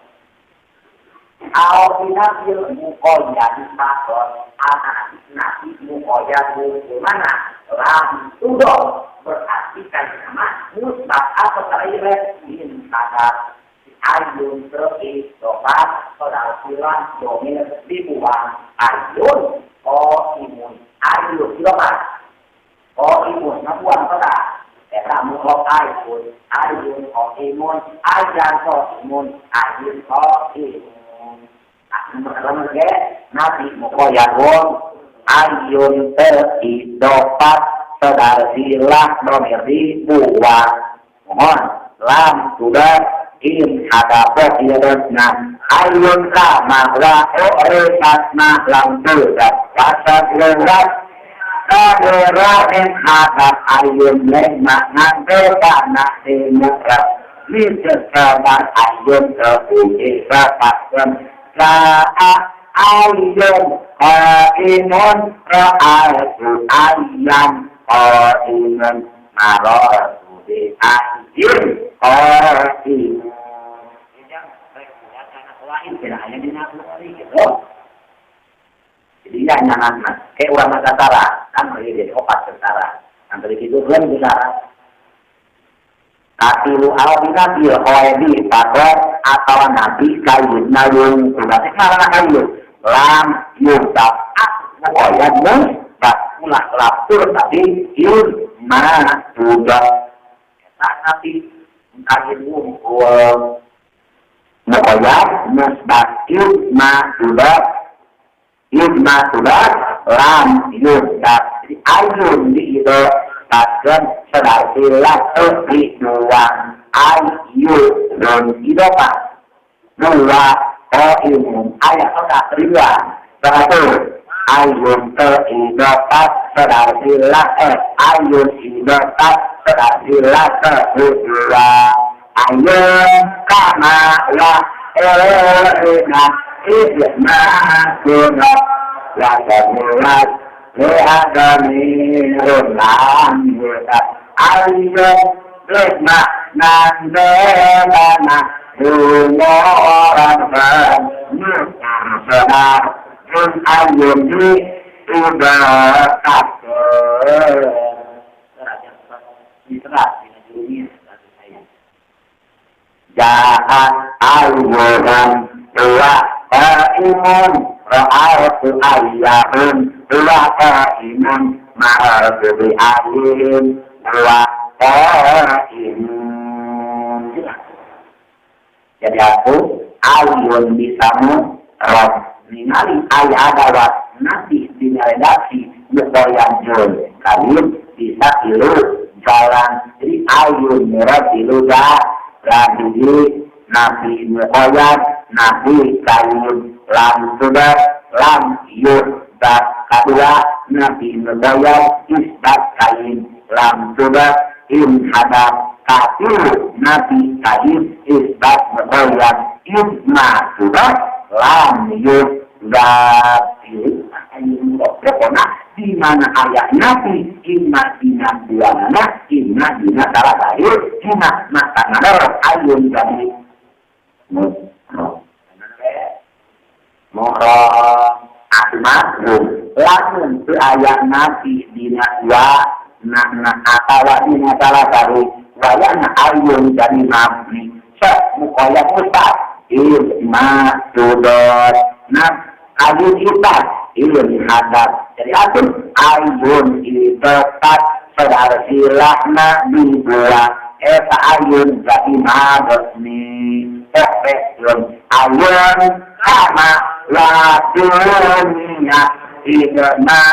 Al binabil muqayyad fakot anak nabi muqayyad mana lam tudor berarti kan nama musbab atau terakhir min hadap ayun terus dopat soal silah domir dibuang ayun imun ayun dopat imun ngabuang kota eta mutlak ayun ayun imun ayan imun ayun imun nabi muqayyad ayun teridopat sedar silah domir dibuang mohon lam sudah in hadapah na ayun kama wa urisatna lam sudah kasat lerat kaderain hadap ayun lema nangketana dimukrat misesabar ayun kepuji rapatkan sa'a ayun qaimun ra'atu ayam qaimun maratu bi ayun qaimun.
Jadi ya nyangan kayak orang tentara kan jadi opat tentara. Nanti itu kan tentara. Katilu al nabi khoedi pakot atau nabi kayun nayung berarti mana kayu lam yuntab muqayyad musbab ulah lapur tapi yun ma tudah eta nabi kayun muqayyad musbab yun ma tudah yun ma tudah lam yuntab jadi ayun di itu takkan sedar silah dibuang ayun dan idopa dua imun ayat sudah terima satu ayun teridopat sedar silah ayun idopat sedar silah kedua ayun kama la ina ibna sunat la samulat li'adamirun lam yutat ayun lima nandelana dumoran sedar pun ayun di udah Ja'at ayuhan wa qa'imun ra'atu ayyahun wa qa'imun ma'aratu bi'ayyin wa qa'imun. Jadi aku ayun bisamu rob ningali ayah adawat nabi dina redaksi muqayyadun kalian bisa tilu jalan. Jadi ayun murad tilu lagi nabi muqayyad nabi kayun lam sudah lam yudab kedua nabi muqayyad isbat kayin lam sudah in hadap katilu nabi kayin isbat muqayyad isma sudah lam yudab. Pokoknya di mana ayat nabi imma dina buanana imma dina salah sahih imma mata ngador ayun jadi muhram asma'um lamun tu ayat nabi dina wa na atawa dina salah sahih wayana ayun jadi mabni sa muqayyad mustaq imma sudot nah ayun ibat ilun hadap. Jadi atur ayun ibatat sadar silahna dibuang eta ayun jadi mabni pokoknya ayun kama la dunia idna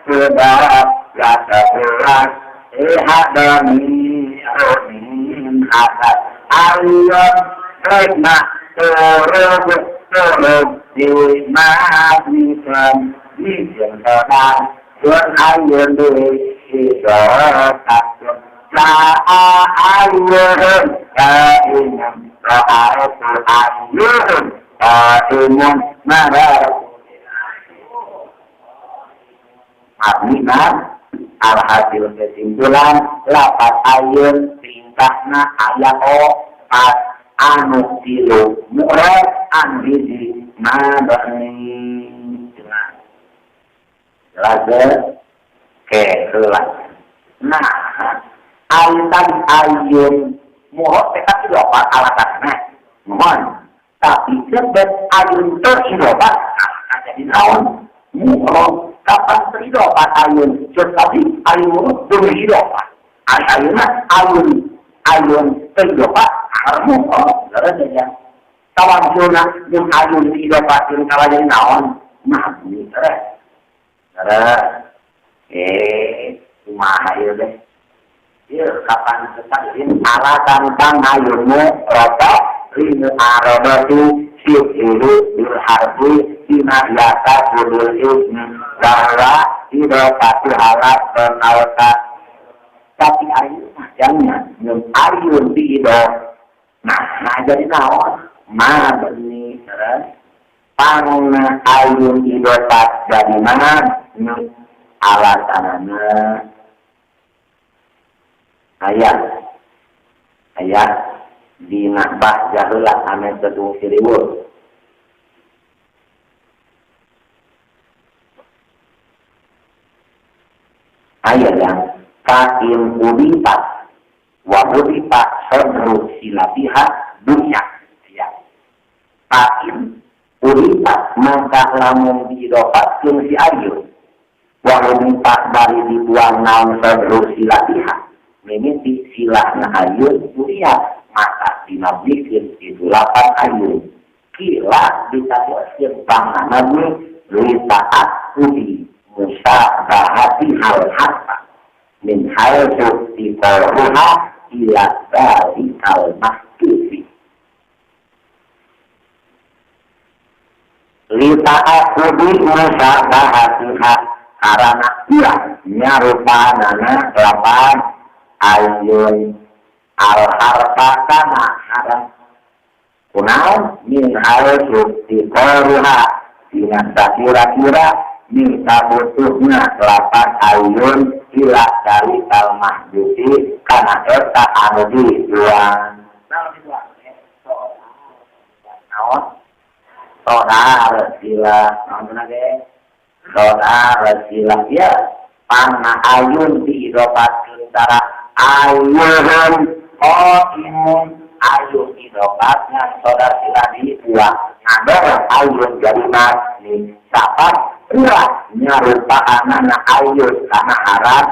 sebab rasa beras ihadami amin hadap ayun idna turun turun di maafkan di jengkenan dan ayun di setak la ayun kainam ra'atu ayun kainam marar artinya alhasil kesimpulan lapat ayun perintahna ayat opat anu tilu mu'rab anu hiji mabni jelas keheula. Nah ayat ayun mu'rab teh idofat alasanna mohon tapi sebab ayun teridofat jadi naon mu'rab kapan teridofat ayun tetapi ayun beridofat ayunna ayun ayun teridofat mu'rab leres ya tawajjuna mun ayun diidofatkeun kalah jadi naon mabni leres leres kumaha ieu teh ieu kapan teh alasan kang ayun mu'rab lil aradati fi'lu bil harfi bima yata bil ismi bahwa idofatu alat penalka tapi ayun jangan mun ayun diidof nah jadi naon mabni terus pangna ayun idofat dari mana alasanana ayat ayat dina bahja heula ame teu siriweuh ayat yang kain udipat wa udipat sadru silabiha dunya ya kain udipat maka lamun diidofatkeun si ayun wa udipat bari dibuang naon sadru silabiha mimiti silahna ayun dunya maka dinabikeun itu lapan ayun kila ditarioskeun pangna li ta'aqqudi musabahati hal harfa min haitsu tiqaruha ila dalikal mahtufi li ta'aqqudi musabahati karana kurang nyarupanana lapan ayun al harfa kana haram kunaon min haitsu tiqaruha dina sakira-kira minta butuhna lapan ayun ila dalikal mahdufi kana eta anu dibuang naon sodar sila naon ge sodar sila ya pangna ayun diidofatkeun cara ayun qaimun ayun idofatna sodar sila dibuang ngadorong ayun jadi mabni sapat kurang nyarupaanana ayun kana harap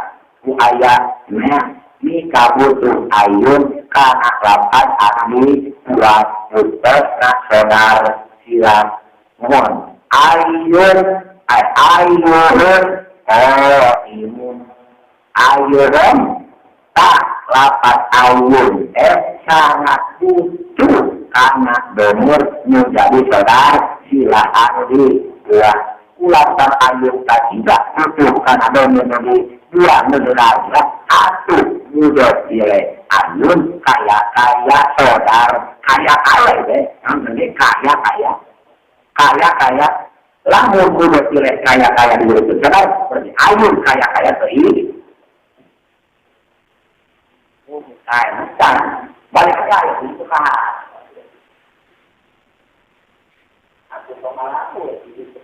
ku ayatna mika butuh ayun kana lapan anu kurang putusna sodar sila mohon ayun ayun qaimun ayun tak lapan ayun sangat butuh kana domur menjadi sodar sila anu dibuang ulang ayun tidak butuh karena domir menjadi dua menurut atuh mudot ile ayun kaya kaya sodar kaya kaya deh nanti kaya kaya kaya kaya lamun mudot ile kaya kaya di sodar berarti ayun kaya kaya teuing kaya balik kaya itu kah aku tomalah itu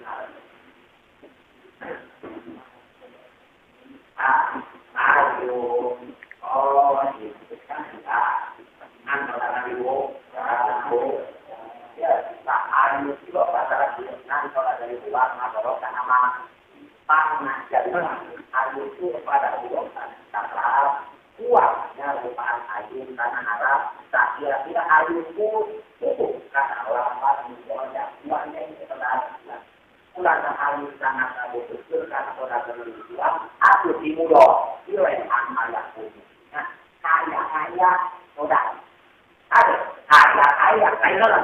ayo oh itu kan kita antara ibu ya tak ayo itu antara antara dari warna dorong sama panah jadi ayo itu pada ibu tak kuatnya rupaan ayun tanah Arab tak kira-kira ayun itu karena lambat misalnya kuatnya ini terhadap ulang ayun sangat betul karena saudara berjuang aku dimulo ilen amayaku nah kaya-kaya saudara ada kaya-kaya kaya lah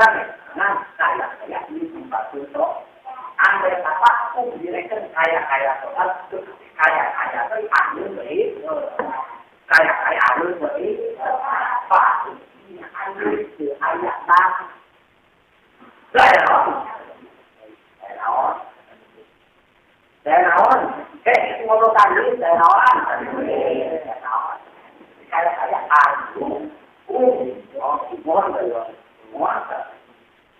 nah kaya-kaya ini tempat untuk andai apa aku direktur kaya-kaya saudara kaya-kaya itu ayun beri kaya-kaya ayun beri apa ayun itu ayat bang saya naon, itu ngobrol tadi, saya naon, kaya-kaya ayu, oh, mohon
Muasa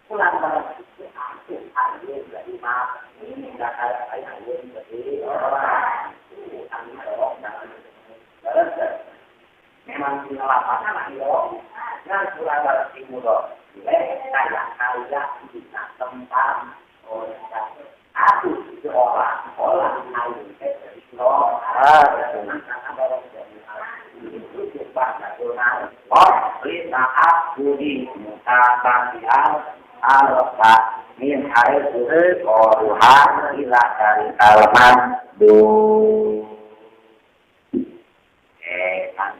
pulang barang itu aku ayeun jadi mah ini enggak kayak ayeun jadi orang itu kami dorong jangan memang di lapangan ayo ngan pulang barang timur kayak kaya di tempat orang aku seorang orang ayeun jadi alfa min haitsu qaruha ila dari alman du kan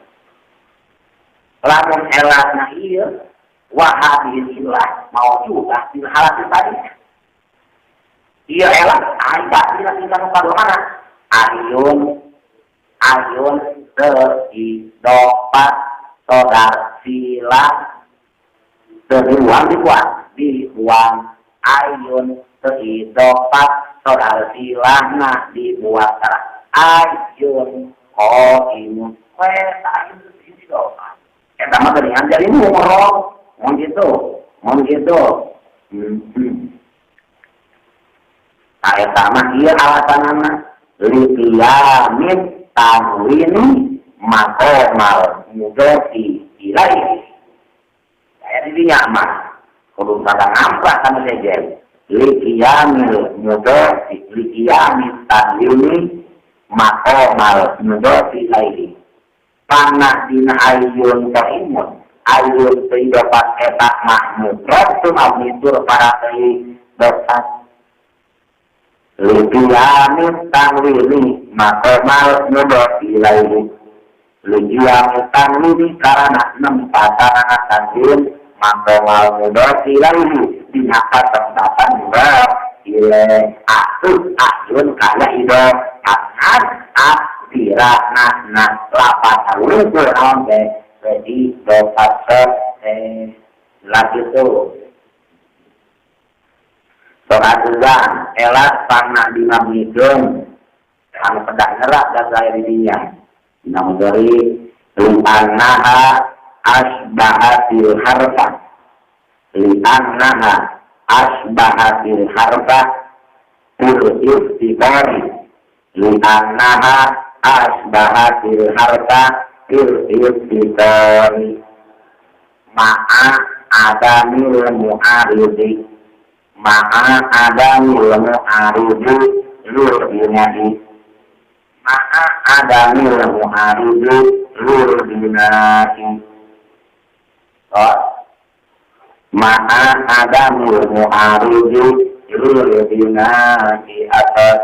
lamun elahna ieu wa hadhihi ilah maujudah bil halati tadi ieu elah aya dina tingkah mana ayun ayun teidopat sodar sila terbuang dibuang dibuang ayun teidopat sodar silahna dibuat ayun koimun eta ayun teidopat eta mah geuningan jadi murong mun kitu mun kitu nah eta mah ieu alasanana liqiyamin tanwini maqamal mudhofi ilaihi. Saya didinya mah kudu pada ngamplah kana sejen. Liqiyamil mudhofi liqiyamit tanwini maqamal mudhofi ilaihi. Panah dina ayun kaimun ayun teidopat eta mahmudrat tu mabnitur para teidopat liqiyamit tanwini maqamal mudhofi ilaihi. Liqiyamit tanwini karana nempatanana tanwin maqamal mudhofi ilaihi dina katempatan mudhof ilaih atuh ayun kaya ido tangan asirana na lapat wungkul naon teh teidopat teh lagi tuh soal dua elat panah dina mudhong anu pedah ngerak dan saya didinya dina mudhari li'annaha asbahatil harfa li'annaha asbahatil harfa fil iftiqari li'annaha asbahatil harfa fil iftiqari ma'a adamil mu'aridi ma'a adamil mu'aridi lur bina'i ma'a adamil mu'aridi lur bina'i ma'a adamil mu'aridi lur bina'i atas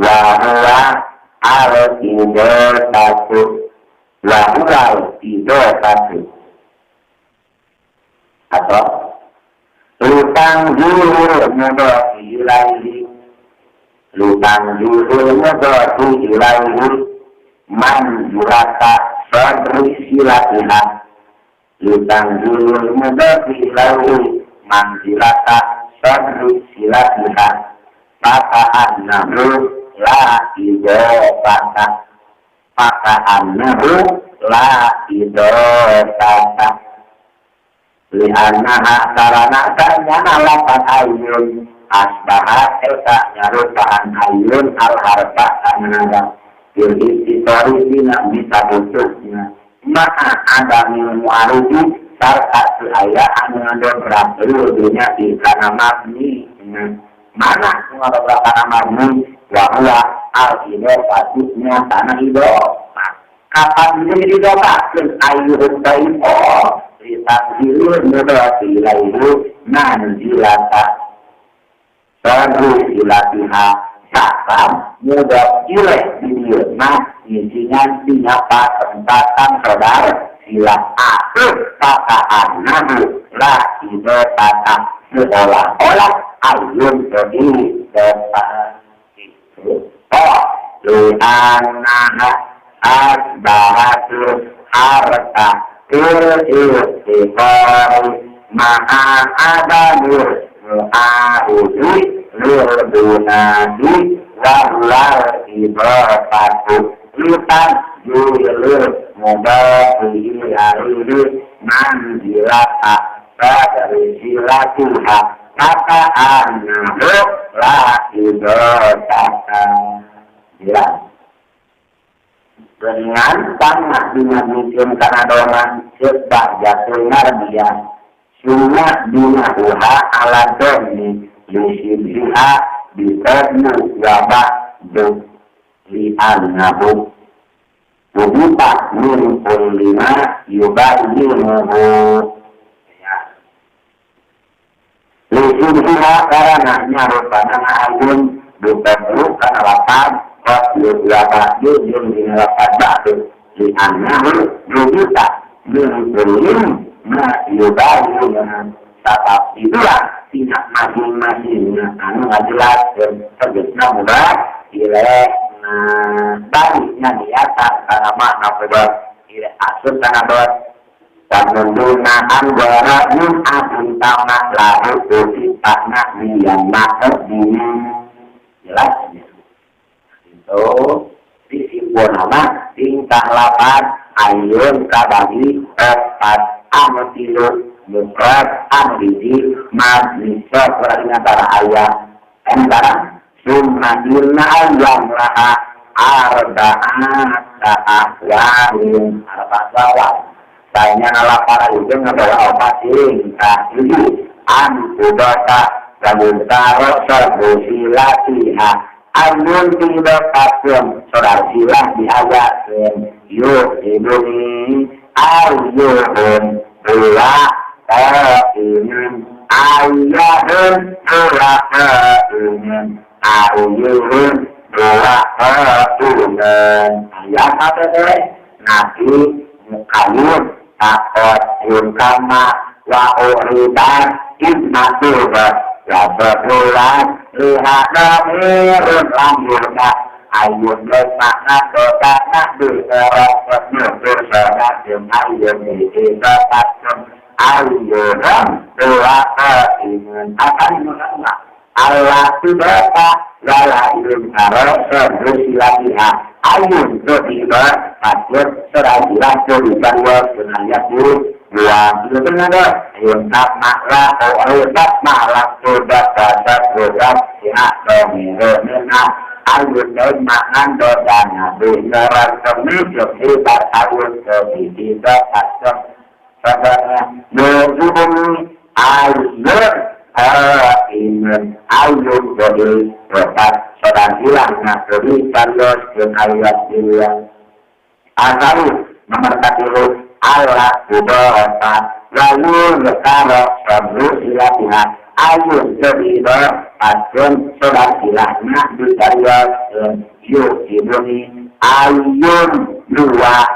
wa huwa al-idotatu wa huwa al-idotatu atau lutang zuhur mudhofi ilaihi lutang zuhur mudhofi ilaihi manzilata sadri silatiha lutang zuhur mudhofi ilaihi manzilata sadri silatiha faka'annahu la idofata faka'annahu la idofata li'annaha karana kanyana lapan ayun asbahat eta nyarupaan ayun al-harfa kanana bil istisari dina bisa butuhnya maka adamil mu'aridi sarta si aya anu ngadobrak dunya di kana mabni mana ngadobrak kana mabni wa huwa al-idofatunya kana idofat kapan ini didofatkeun ayun taifo litanzilul mudhofi ilaihi manzilata sadru silatiha sakam mudhof ilaih di dieu mah ngisingan dina patempatan sodar silat atuh faka'annahu la idofata seolah-olah ayun idofat itu oh li'annaha asbahatul harta il-istiqari ma'a adamil mu'aridi lil bunadi wal idofatu litanzilil mudhofi ilaihi manzilata
dari silatiha kata annahu la idotaka. Jelas. Dengan tanah dinamikeun kana doma sebab jatuh ngardia summa binahuha ala dhammi lisibhiha bitadmu wa ba'du li annahu wujuba min kulli ma yubayyinuhu. Ya. Lisibhiha karena nyarupana ayun bitadmu kana lapan qad wa ba'du jeung dina lapan ba'du li annahu wujuba min kulli ma yubayyinuhu. Sabab itulah tidak masing-masingnya anu ngajelaskeun tegasna murad ilaih baliknya di atas karena makna kubur ilaih asur karena ber panunduna anggara nun abun tama lahu uti takna liyan ma'adini. Jelas ya? Itu disimpul nama tingkah lapan ayun kabagi empat anu tilu mufrad anu hiji mabni sok berarti antara ayat antara summa inna ayyam laha arba'ata ahwalin arba'ata ahwal. Saya ngalapar itu ngabawa opat tingkah hiji an kubata lamun taro serbusilatiha amun tidakatun saudara silah diajakeun yuk ibuni ayyuhum dua qa'imun ayyuhum dua qa'imun ayyuhum dua qa'imun ayat apa teh nabi mukayun takot yun kama wa uridan ibnatuba wa bebulan lihat damirun lamurna ayun lemakna dodana diserot bersoda jeung ayun diidotatun ayun dua keimun akan mengenal Allah tidak wala ilm karo sebusilatiha ayun tiba patut serajilah tulisan wa senayat buruk dua itu benar ayun tak makla ayun tak makla sudah kasat sudah ya domiro mina ayun daun maknan dodana beneran kemijuk hebat ayun tidak patut sabarnya nuzul ayun imun ayun jadi rokat sedang hilang nah jadi carlos jeung ayat hilang asalu nomor katilu Allah kubota lalu lekaro sabru silatiha ayun jadi patun sedang hilang nah di carlos yuk ibuni ayun dua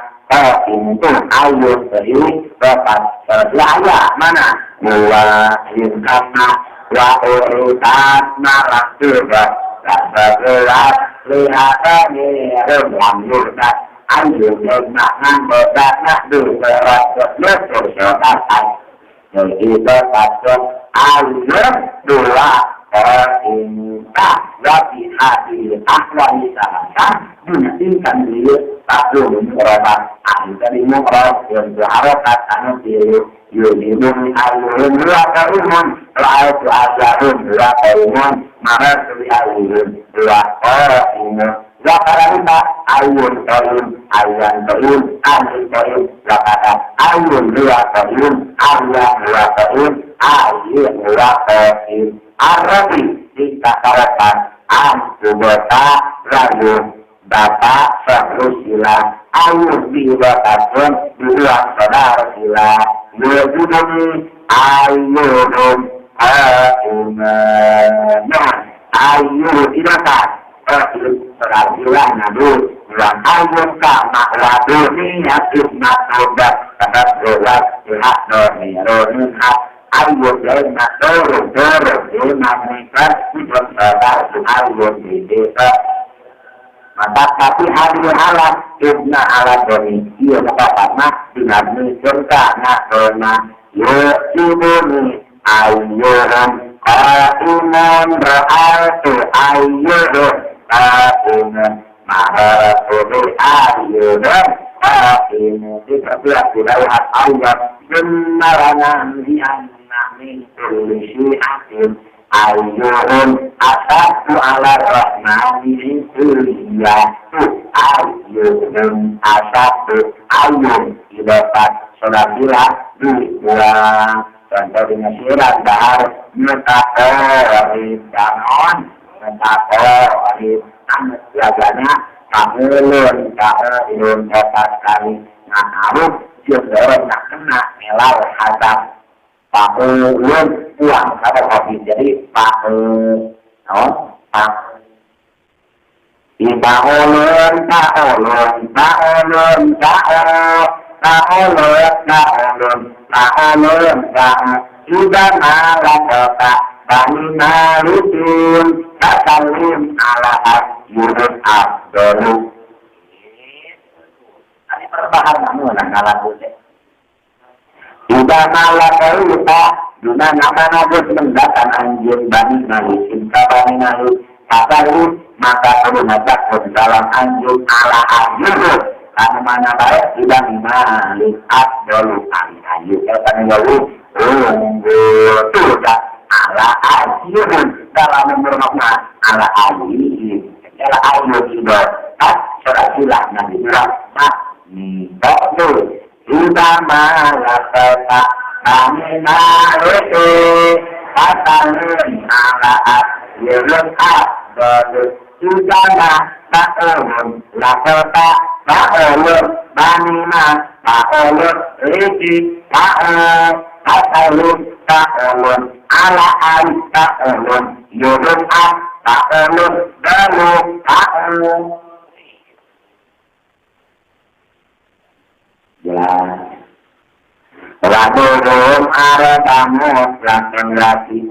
itu ayun jadi rokat sedang mana dua kama wa urutan marak juga sebelas lihat ini lamurna ayun makna bodana dua bersotan jadi berpasok ayun dua inta wabi hati ahwali salasa menyakinkan diri takut merobat ahli tadi merobat yang berharokat anu diri yudinun ayun dua kaumun ra'aytu azarun dua kaumun maratu ayun dua kaumun Zakaranta ayun kaun ayan kaun ayun kaun zakata ayun dua kaun ayah dua kaun ayun dua kaun arabi tingkah karepan ambubota rayu bapak sahlusila ayun dibakatun dua saudara sila yudunun ayunun ayunan ayun ilakan saudara nadu bilang ayun kama waduni yakin matubat tetap berat pihak doni hak ayun lema dorong dorong lima meter itu saudara ayun di desa maka tapi hari alat ibna alat doni iya bapak mah dinabni surga nak dona yukibuni ayuhum qaimun ra'atu ayyuhum qaimun maharatu bi ayyuhum Qa'imu tiga belas ayat Benarangan dianna min kulli syi'atin Ayyuhum asadu ala rahmani kulliya Ayyuhum asadu ayyun idofat sodabila dibuang contoh dengan syirat bahar mutaqarib danon mutaqarib anu jagana kahulun kahulun opat kali ngakarub jeung dorong nak kena melal hadap pahulun buang kata kopi jadi pahul no pahul Pahulun pahulun pahulun pahul pahulun pahulun pahulun pahul juga malakota bani malikun kasalim ala asyurun abdolu. Ini perbahan namun ngalaku teh. Juga malakota duna nama nabut mendatang anjir bani malikin ka bani malik kasalim maka perlu ngajak dalam anjur ala asyurun anu mana baik tidak malik abdolu ali ayu eta nyawu unggul tuh ala asyurun dalam bermakna ala ayu ala ayu juga tak surasilah nanti bilang mak tuh tidak malakota kami maliki kasalim ala asyurun abdolu Sudana ta'ulun lakota ta'ulun banima ta'ulun liki ta'ul ta'ulun ta'ulun ala al ta'ulun yurun a ta'ulun dalu ta'ul. Jelas. Wadurum arbamu lakon laki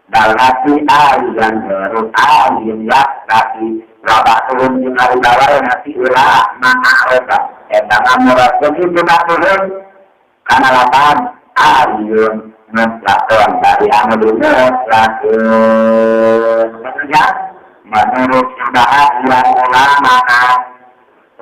dalhati ayyan baru ayyin yaktaki wabaturun jeung ari nasi ulah ma'aroba eta ngamuratkeun itu baturun kana lapan ayun mutlakon dari anu dimutlakkeun. Menurut sebahagian ulama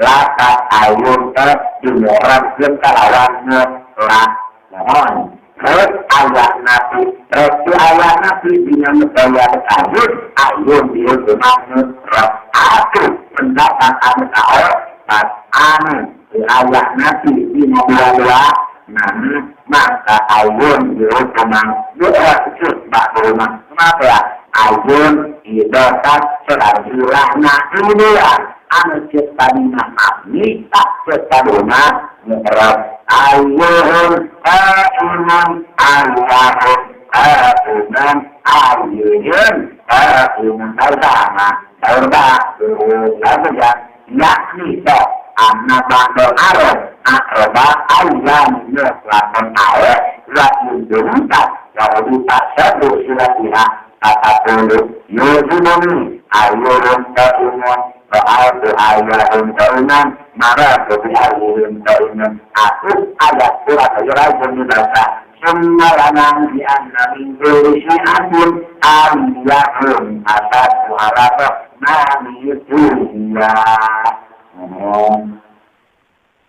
lakat ayun teh dimuratkeun kalawan mutlak. Mohon terus ayat nabi, terus ayat nabi dina mudaya ayun, ayun dihukuman mutlak. Aku pendapat anu kaopat anu ayat nabi dina dua-dua nah, maka ayun dihukuman mutlak ba'duma. Kenapa ya? Ayun idotat selarjulahna dunia anu ciptadina mabni tak ciptadina mutlak. Ayyuhum qa'imun ayyuhum qa'imun ayyuhum qa'imun bersama bersama yakni to anna ba'dul arab akroba ayyam mutlakun ae la yundunta wa uduta sadu silatiha atakulu yuzununi ayyuhum qa'imun Ra'atu ayyahum qa'iman maratu bi ayyuhum qa'iman. Aku ayat surat rajul dibaca summa lanang bi anna min kulli syi'atin ayyahum asadu ala rahmani dunya.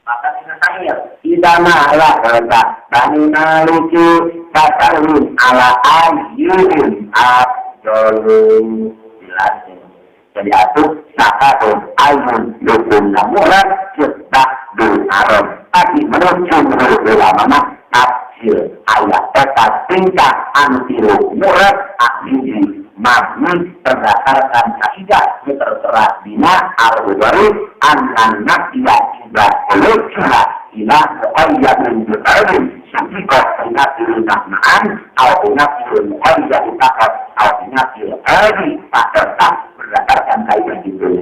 Maka sahih idza ma'la kata bani maliki fasalun ala ayyuhum afdalu. Jelas. Jadi atuh sakatun ayun lukum namurat cetak dul arom. Tapi menurut jumhur ulama mah tafsir ayat tetap tingkah anu tilu murad ahli mabni berdasarkan kaidah tertera dina al-hudari annan nafsiya ila ulujha ila muqayyadin bi'ilm syaqiqah inafil maknaan au inafil muqayyad faqat au inafil qadi tetap berdasarkan kaidah itu.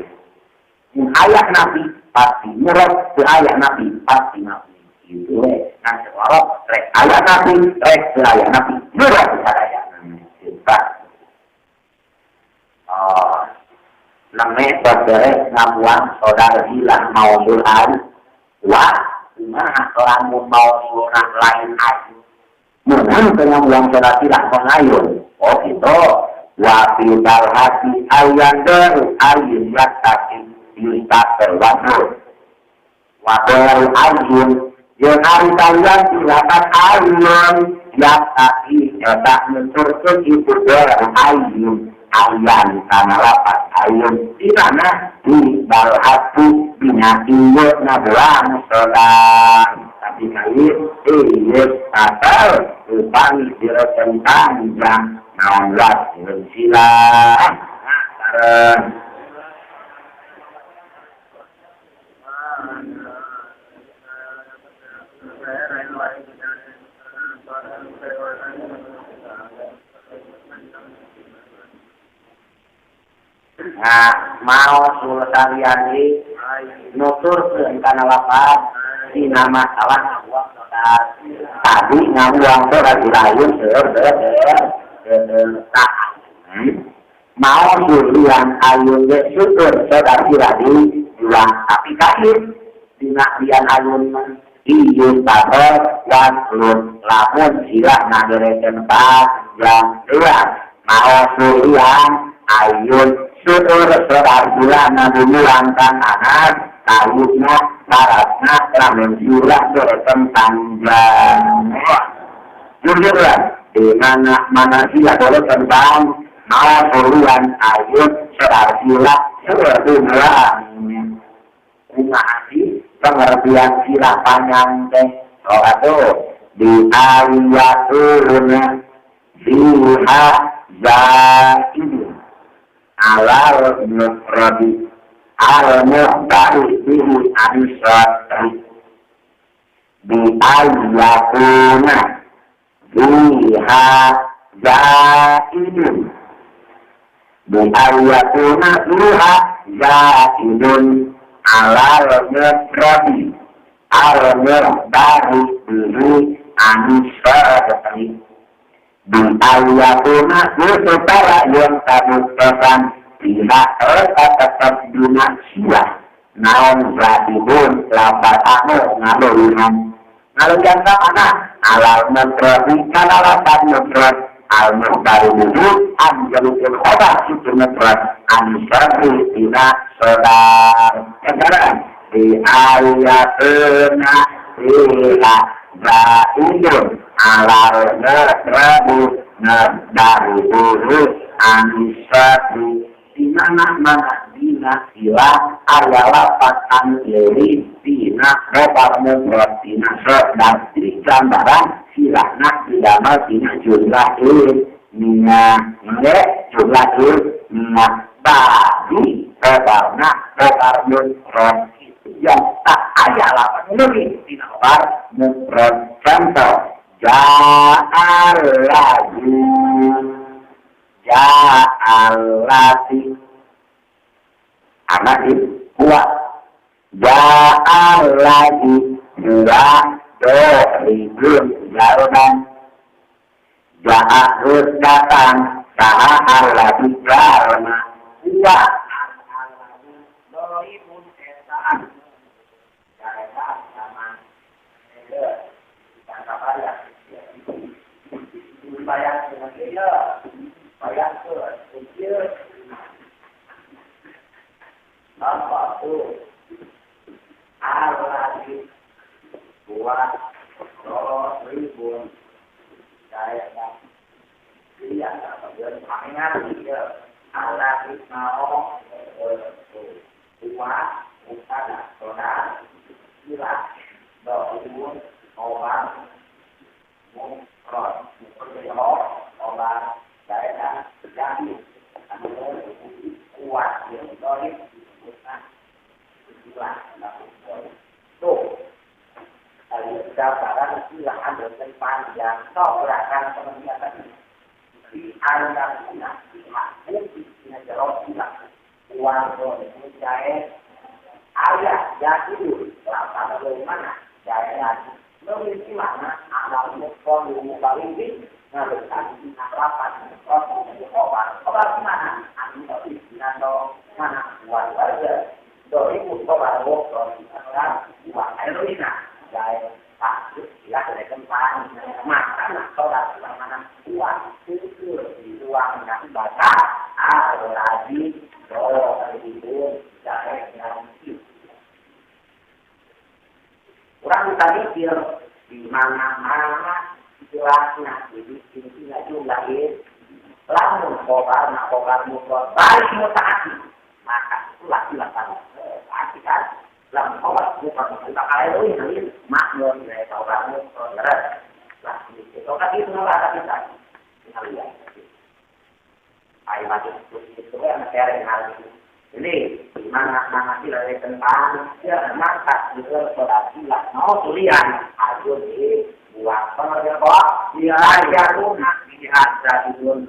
Ayat Nabi pasti murad, ayat Nabi pasti mabni. Gitu. Nah, seorang rek ayat Nabi, rek ayat Nabi, murad ayat Nabi. Oh, namanya saudara ngamuan saudara hilang mausulan wah kumaha lamun mausulan lain ayu mun ngamuan saudara hilang pengayun. Oh gitu. Wa fi dalhati ayyan daru ayyun yattaqi yustaqil wadu Wabaru ayun jeung ari kalian silakan ayun yataki eta nuturkeun itu baru ayun ayan kana lapat ayun di mana di balhatu dina ieu ngabuang soda tapi kali ieu pasal upami direken panjang naon las sila sareng. Nah, mau sulsaliani nuturkeun kana lapat dina masalah ngabuang soda. Tadi ngabuang soda dilayun seur tak. Mau sulian ayun ge syukur soda diladi juang tapi kain dina lian ayun iyun tabel waslun lamun sila ngagerekeun panjang dua mau sulian ayun syukur soda dilana buang tangan kayuna syaratna lamun sila gerekeun panjang. Jujurlah di mana sila gerekeun panjang mau sulian ayun soda sila seperti buang kumaha sih pengertian sila panjang teh atuh di ayatuna fiha zaidun alal mufradi al muhtari bihi ansari di ayatuna fiha zaidun di ayatuna fiha zaidun alal mufradi al muhtari bihi ansari di ayatuna supaya yang kabuktosan tidak tetap dina sila naon zadibun lapat anu ngaluwihan ngaluwihan mana alal mufradi kana lapat mufrad al muhtari bihi anjalukul khobar itu mufrad ansari dina sodar sekarang di ayatuna fiha zaidun alal mufradi dari buhu ansari di mana dina sila aya lapat anu leuwih dina khobar mufrad dina sodar jadi gambaran silana didamel dina jumlah ilmiah jumlah ilmiah bagi khobarna khobar mufrad yang tak aya lapat leuwih dina khobar mufrad. Contoh ja'al lagi ja'alati anak itu ja'al lagi dua doribun jalan ja'arus datang sa'al lagi jalma dua doribun etaan etaan sama bayang dengan dia bayang ke dia apa tu aladi buat ribun saya dia tak boleh ingat dia aladi mau buat utada soda sila ribun obat mufrad mufrad obat daerah jadi kuat yang dolim istilah tuh gambaran istilah dan panjang sobrakan pengertian tadi di ayatuna pihak dina jero ilah uang dolim jae ayat jadi lapan mana jae memiliki makna alal mufrad mubalik ngabetan dina lapan mufrad khobar khobar mana anu dina mana wa warga dorimu khobar mufrad wa airina jae tak istilah dari pan maka khobar mana wa itu di ruang nak baca lagi dorimu jae nanti.
Kita mikir di mana-mana silahnya dibikin sila jumlah itu. Lamun khobar na khobar mufrad balik mutaati maka itulah sila sama. Pasti kan? Lamun khobar mufrad bakal leuwih lain makmum dari khobar mufrad leres. Lah itu kan itu bahasa kita. Kita lihat. Ayo mati itu yang sering lagi. Ini di mana-mana sila tentang ya maka juga sholat sila mau tulian aja di buang pengertian kok ya ya lunak di hadratun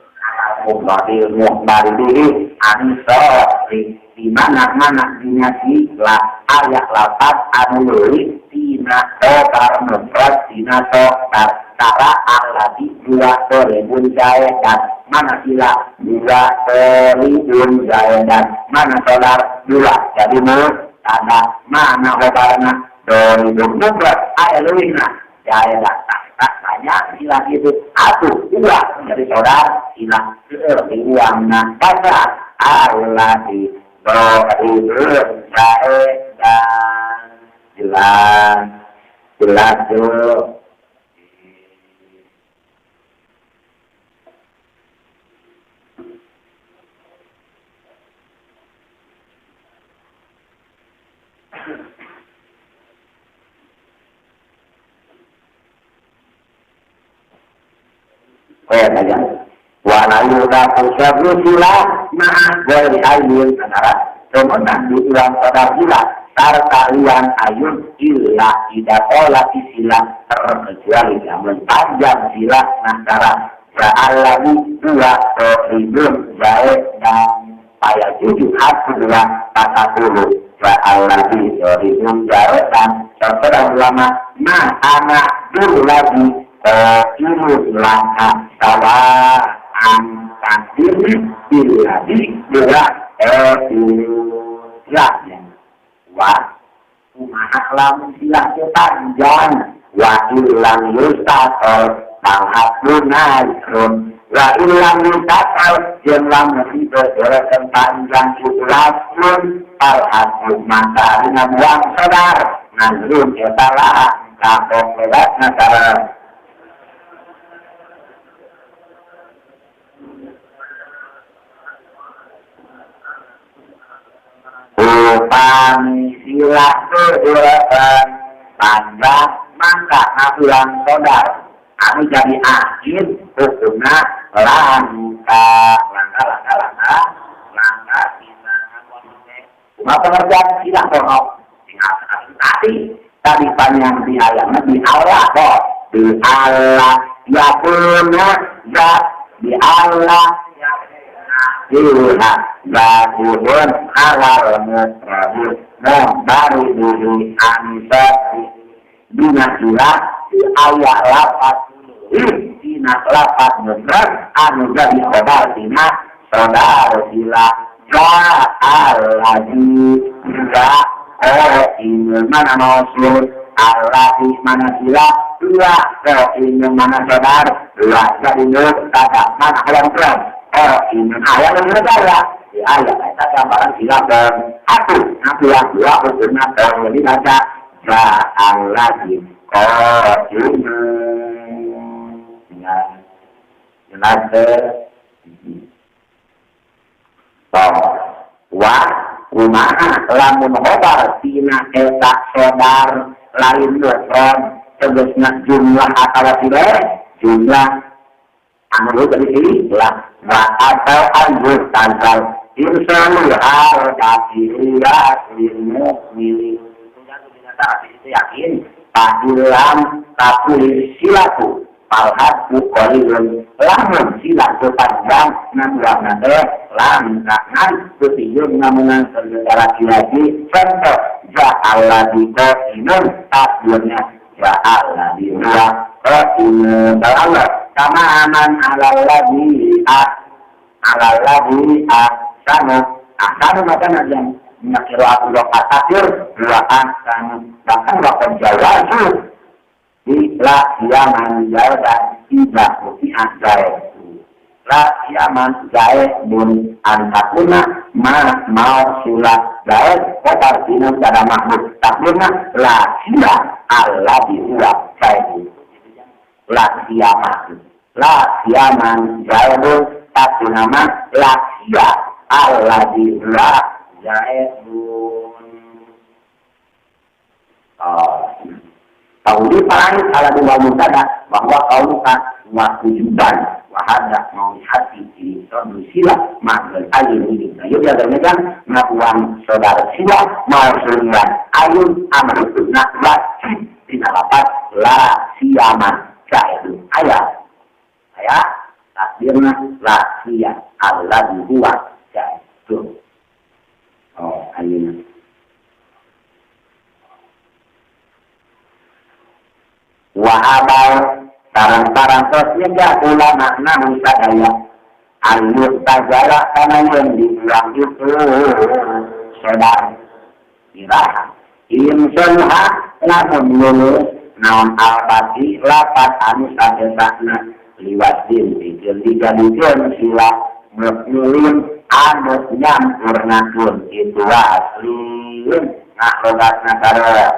mubadil muhbarihi ansori di mana-mana dina sila ayat lapat anu leuwih tina totar mufrad tina totar tara aladi dua toribun jaedan mana sila dua toribun jaedan mana solar dua jadi tanda mana khobarna toribun mufrad ayat leuwihna jaedan tak banyak sila itu aku dua jadi saudara sila diuangna kata alladzi toribun jaedan jelas jelas tuh. Kayak aja. Wa la yudafu sila ma'a ghairi ayun antara temenan diulang sadar sila sarta lian ayun illa ida qala sila terkecuali lamun panjang sila antara ja'allahu dua ribun baik dan paya tujuh hati dua patapuluh ja'allahu ribun baik dan contoh ulama ma anak dulu lagi ilmu langkah sawaan takdir biladi dua ya wa kumaha lamun sila panjang wa ilang yustasol panghatun nazrun wa ilang yustasol jeung lamun dibeberekeun panjang ulasun palhatun maka ngabuang sadar nazrun eta lah kapok lebatna sareng upami sila kedua panjang maka ngabulang sodar anu jadi akhir hukumna langka langka langka langka langka dina kumaha pengertian sila kono tinggal tadi tadi panjang di ayatna di Allah kok di Allah yakuna zat di Allah Iha Zakuhun halal mufradun baru dulu ansori dina sila di ayat lapat dina lapat mufrad anu jadi khobar dina sodar sila ja'alladzi ja'o mana mausul alladzi mana sila dua ini mana sodar dua jadi kata mana kalau mufrad oh ini ayat yang negara di ayat kita gambaran sila dan aku yang dua hukumnya jadi baca ja'alladzi qa'imun jelas wa kumaha lamun khobar tina eta sodar lain mufrad tegasna jumlah atawa sila jumlah anu jadi sila wa atau anjur tantal insanu hal kafiriyat lil mu'minin itu yakin pahilam takulir silaku palhatku qalilun lamun silaku panjang nanggulang teh langkangan ketiyun ngamungan secara lagi contoh ja'alladzi qainun takdirnya ja'alladzi huwa qainun Allah kama aman alalladzi alalladzi ahsanu ahsanu maka yang nakira aku takdir dua ahsanu bahkan waktu jawazu bila dia manjal dan tidak bukti asal
La siaman zaidun antakuna ma mausulah zaid kobar dina pada mahmud takdirna la sia alladzi huwa zaidun. La siaman, la siaman zaidun takdirna ma la sia alladzi huwa zaidun. Oh, tahu parang ala dua mubtada bahwa kauluka wa wujudan wa hadza mau hati di sodu sila magel ayun ini. Nah, yuk ya kan ngakuan saudara sila mau sulian ayun amal itu nak wajib dina lapat la siaman zaidun ayat ayat takdirna la sia alladzi huwa zaidun. Oh, ayun wa abal tarang-tarang tos nyegah ulama nahu sadaya ayyuk tazala kana yang dibuang itu saudara iraha insunha lamun lulus naon al-bati lapat anu sadesakna liwat din pikeun digadikeun sila mukmilin anu nyampurnakeun itu aslin nah logatna sarua.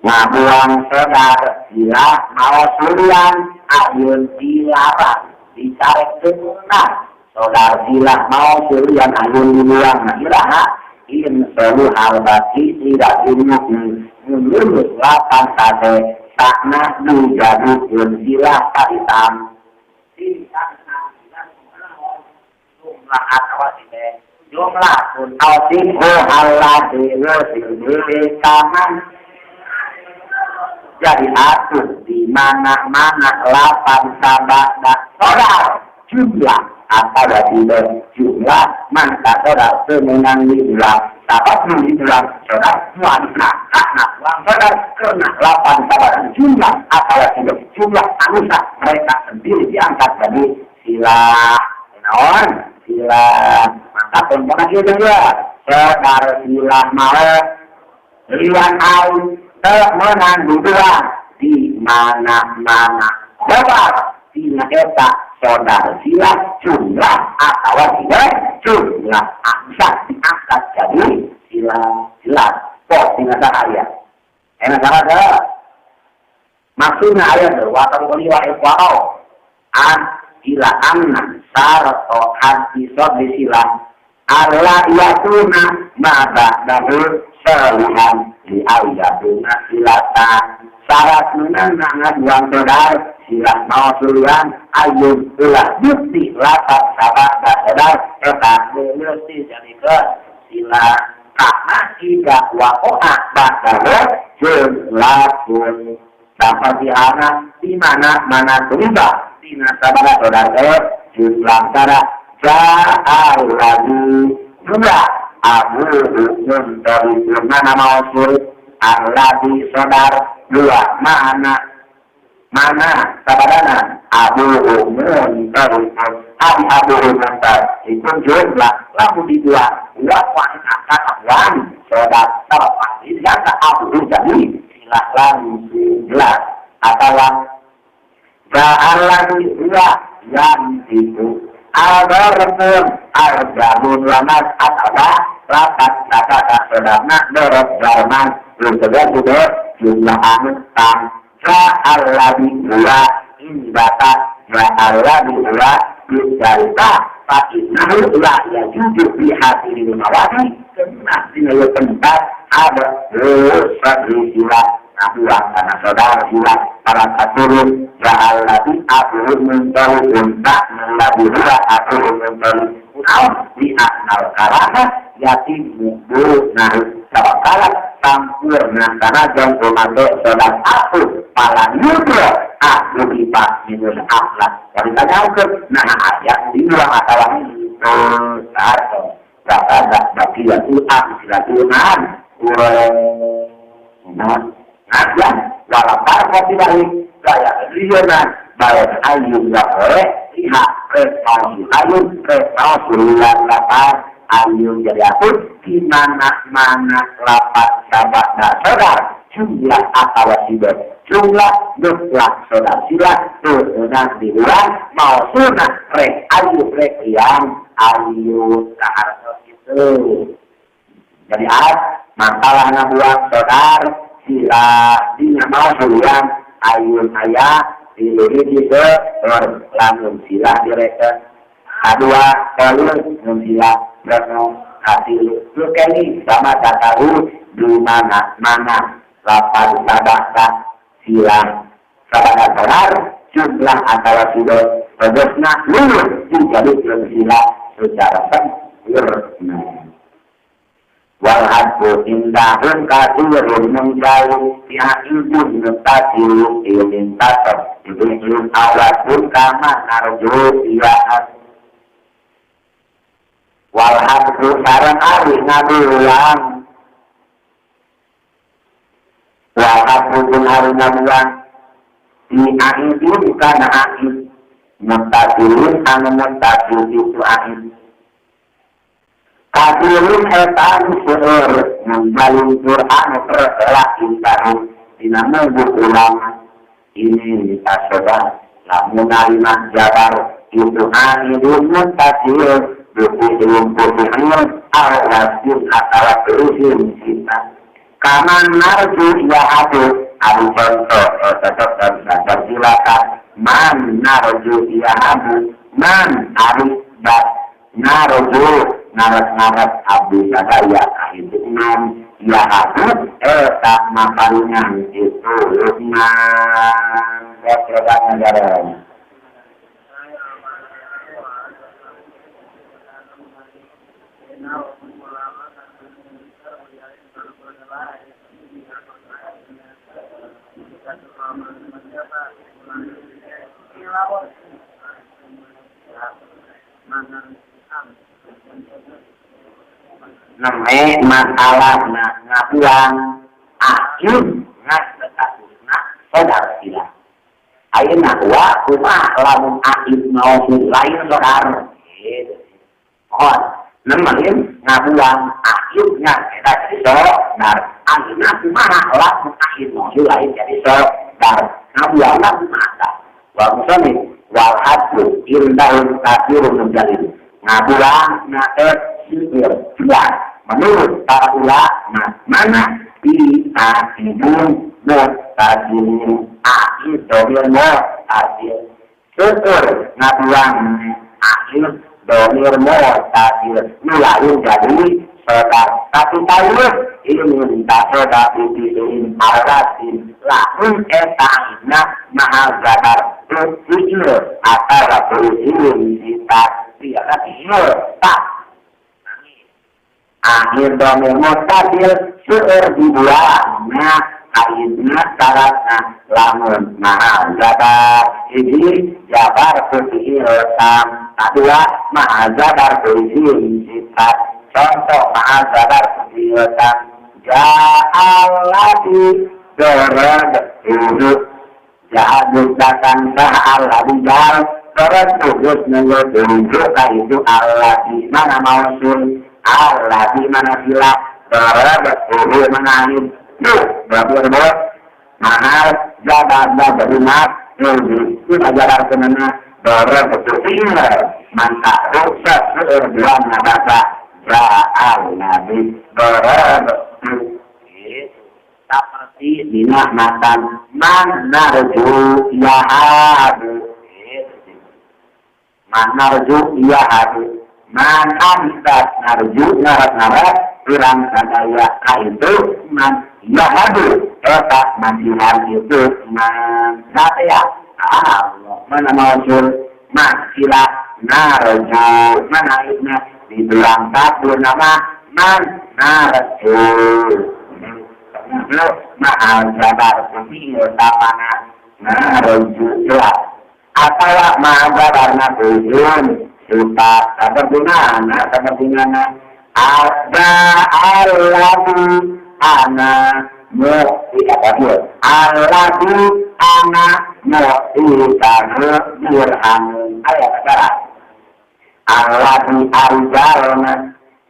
Ngabuang saudar sila mau sulian ayun dilarang ditarik kemenang saudar sila mau sulian ayun dibuang nah iraha in solu halbati tidak dimuki menurut lapan sate sakna dijadukun sila kaitam jumlah atau tidak jumlah pun ausiku haladi lusi taman jadi atur di mana-mana lapan sabada saudara jumlah atau tidak jumlah maka saudara semenang diulang sahabat diulang saudara wanita karena uang saudara karena lapan sabada jumlah atau tidak jumlah anusa mereka sendiri diangkat jadi sila naon sila maka tontonan juga saudara sila mau liwan au menang dua di mana-mana sebab dina eta saudara sila jumlah atau tidak jumlah bisa diangkat jadi sila jelas kok dina sahaya enak salah salah maksudnya ayat berwakal kali wa iqwao an ila anna sarto hati sodri sila alla yatuna ma ba'dahu salihan di ayatuna silatan syarat menang ngaduang saudar silah mau sulian ayun ulah bukti lapat sahabat saudar tetap mesti jadi ke sila karena tidak wakoa ba'dahu jumlahun sampai di anak di mana mana tumbang dina sabada saudara jumlah cara ja'al lagi jumlah abu dari mana mausul alladzi saudar dua mana mana sabadana abu dari abi abu muntar itu jumlah lamu di dua dua wan akan wan saudar saudar ini abu jadi silah langsung jelas atau ja'alladzi dua yang itu al-darbun al-jabun lamas atau lapat kata saudara dorot darman belum segar juga jumlah anu tam ja'alladzi dua imbata ja'alladzi dua bijalta fa'innahu la yajuju fi hadhil mawadi kena dina tempat ada sadri sila nabuang karena saudara sila para katurun ja'alladzi abu muntahu unta melabu dua abu muntahu naon di aknal karana yatim nah sabakalat sampurna karena jong komando saudara aku pala yudro aku ipa minus akhlak dari tanya nah ayat di ruang atau itu berapa bagi waktu amsilatunan nah ngajian walau kopi balik gaya liyonan bayan ayun gak boleh pihak repausi ayun repausi lapan Ayun jadi aku di mana-mana lapat sabakna sodar jumlah atau sibet jumlah mutlak sodar sila turunan diulang mau sunah rek ayu rek yang ayu kahartos itu jadi as masalah ngabuang sodar sila dina mau sebulan ayun ayah tilu hiji seur lamun sila direken kadua telu mun sila renung katilu kali sama tatahu di mana-mana lapan sabakta sila sabakta solar jumlah antara sila tegasna lulus dijadi sila secara sempurna. Wal hadbu indahun kasirun menjauh ya ibun nutasilu ilmin tasab ibun awatun kama narju iyaan. Wal hadbu sareng ari ngabulang wal hadbu pun ari ngabulang di aibun kana aib mutasilun anu mutasil itu aib kafirun eta seueur ngabaluntur anu tertelah intahu dina munggu ulama ini tasoba lamun narima jabar itu anidun muntasil buku lumpuh al-wasin atala terusin cinta kaman narju ya adu adu contoh tetap dan bersilakan man narju ya abu man arif bat narju ngaret-ngaret abdi sadaya itu man ya abu eta makaringan itu man lebat negara. Namanya masalah ngabuang akhir ngas statusna sodar sila. Ayeuna wa kumaha lamun akhir mau lain sodar. Gitu. Mohon namanya ngabuang akhir ngas eta jadi sodar. Ayeuna kumaha lamun akhir mau lain jadi sodar. Ngabuangna kumaha? Wa musannif wal haddu indahum kafirun menjalin. Ngabuang na jelas menurut para ulama mana di ahidun mutadilin ahid domir mutadil syukur ngabuang ahid domir mutadil nulain jadi sodar tapi tahu ini minta sodar dipiin arasin lahun etahina mahal zadar tujuh atau tujuh kita tidak tak akhir domir mutasil seueur dibuangna ayeuna syaratna lamun mahal zabar hiji jabar fi'il tam kadua mahal zabar fi'il sifat contoh mahal zabar fi'il tam ja'alladzi darad tujuh ja'al datang sa'alladzi ja'al darad tujuh nunggu tujuh ka itu alladzi mana mausul alladzi mana sila darab tujuh mana aib berapa mahal jabat berumah tujuh itu ajaran kemana darab tujuh mantap rusak dua nabasa ja'al nabi darab seperti dina matan man narju yahadu man narju yahadu man anta narju ngarat-ngarat urang sadaya ka itu man yahadu eta masihan itu man satya Allah mana mausul man sila narju mana ibna dibilang satu nama man narju mahal jabar fi'il tamana narju jelas atau mahal jabarna tujuan sifat sabergunana sabergunana ada alladzi ana mu'ti alladzi ana mu'ti dirham aya kata alladzi arjalna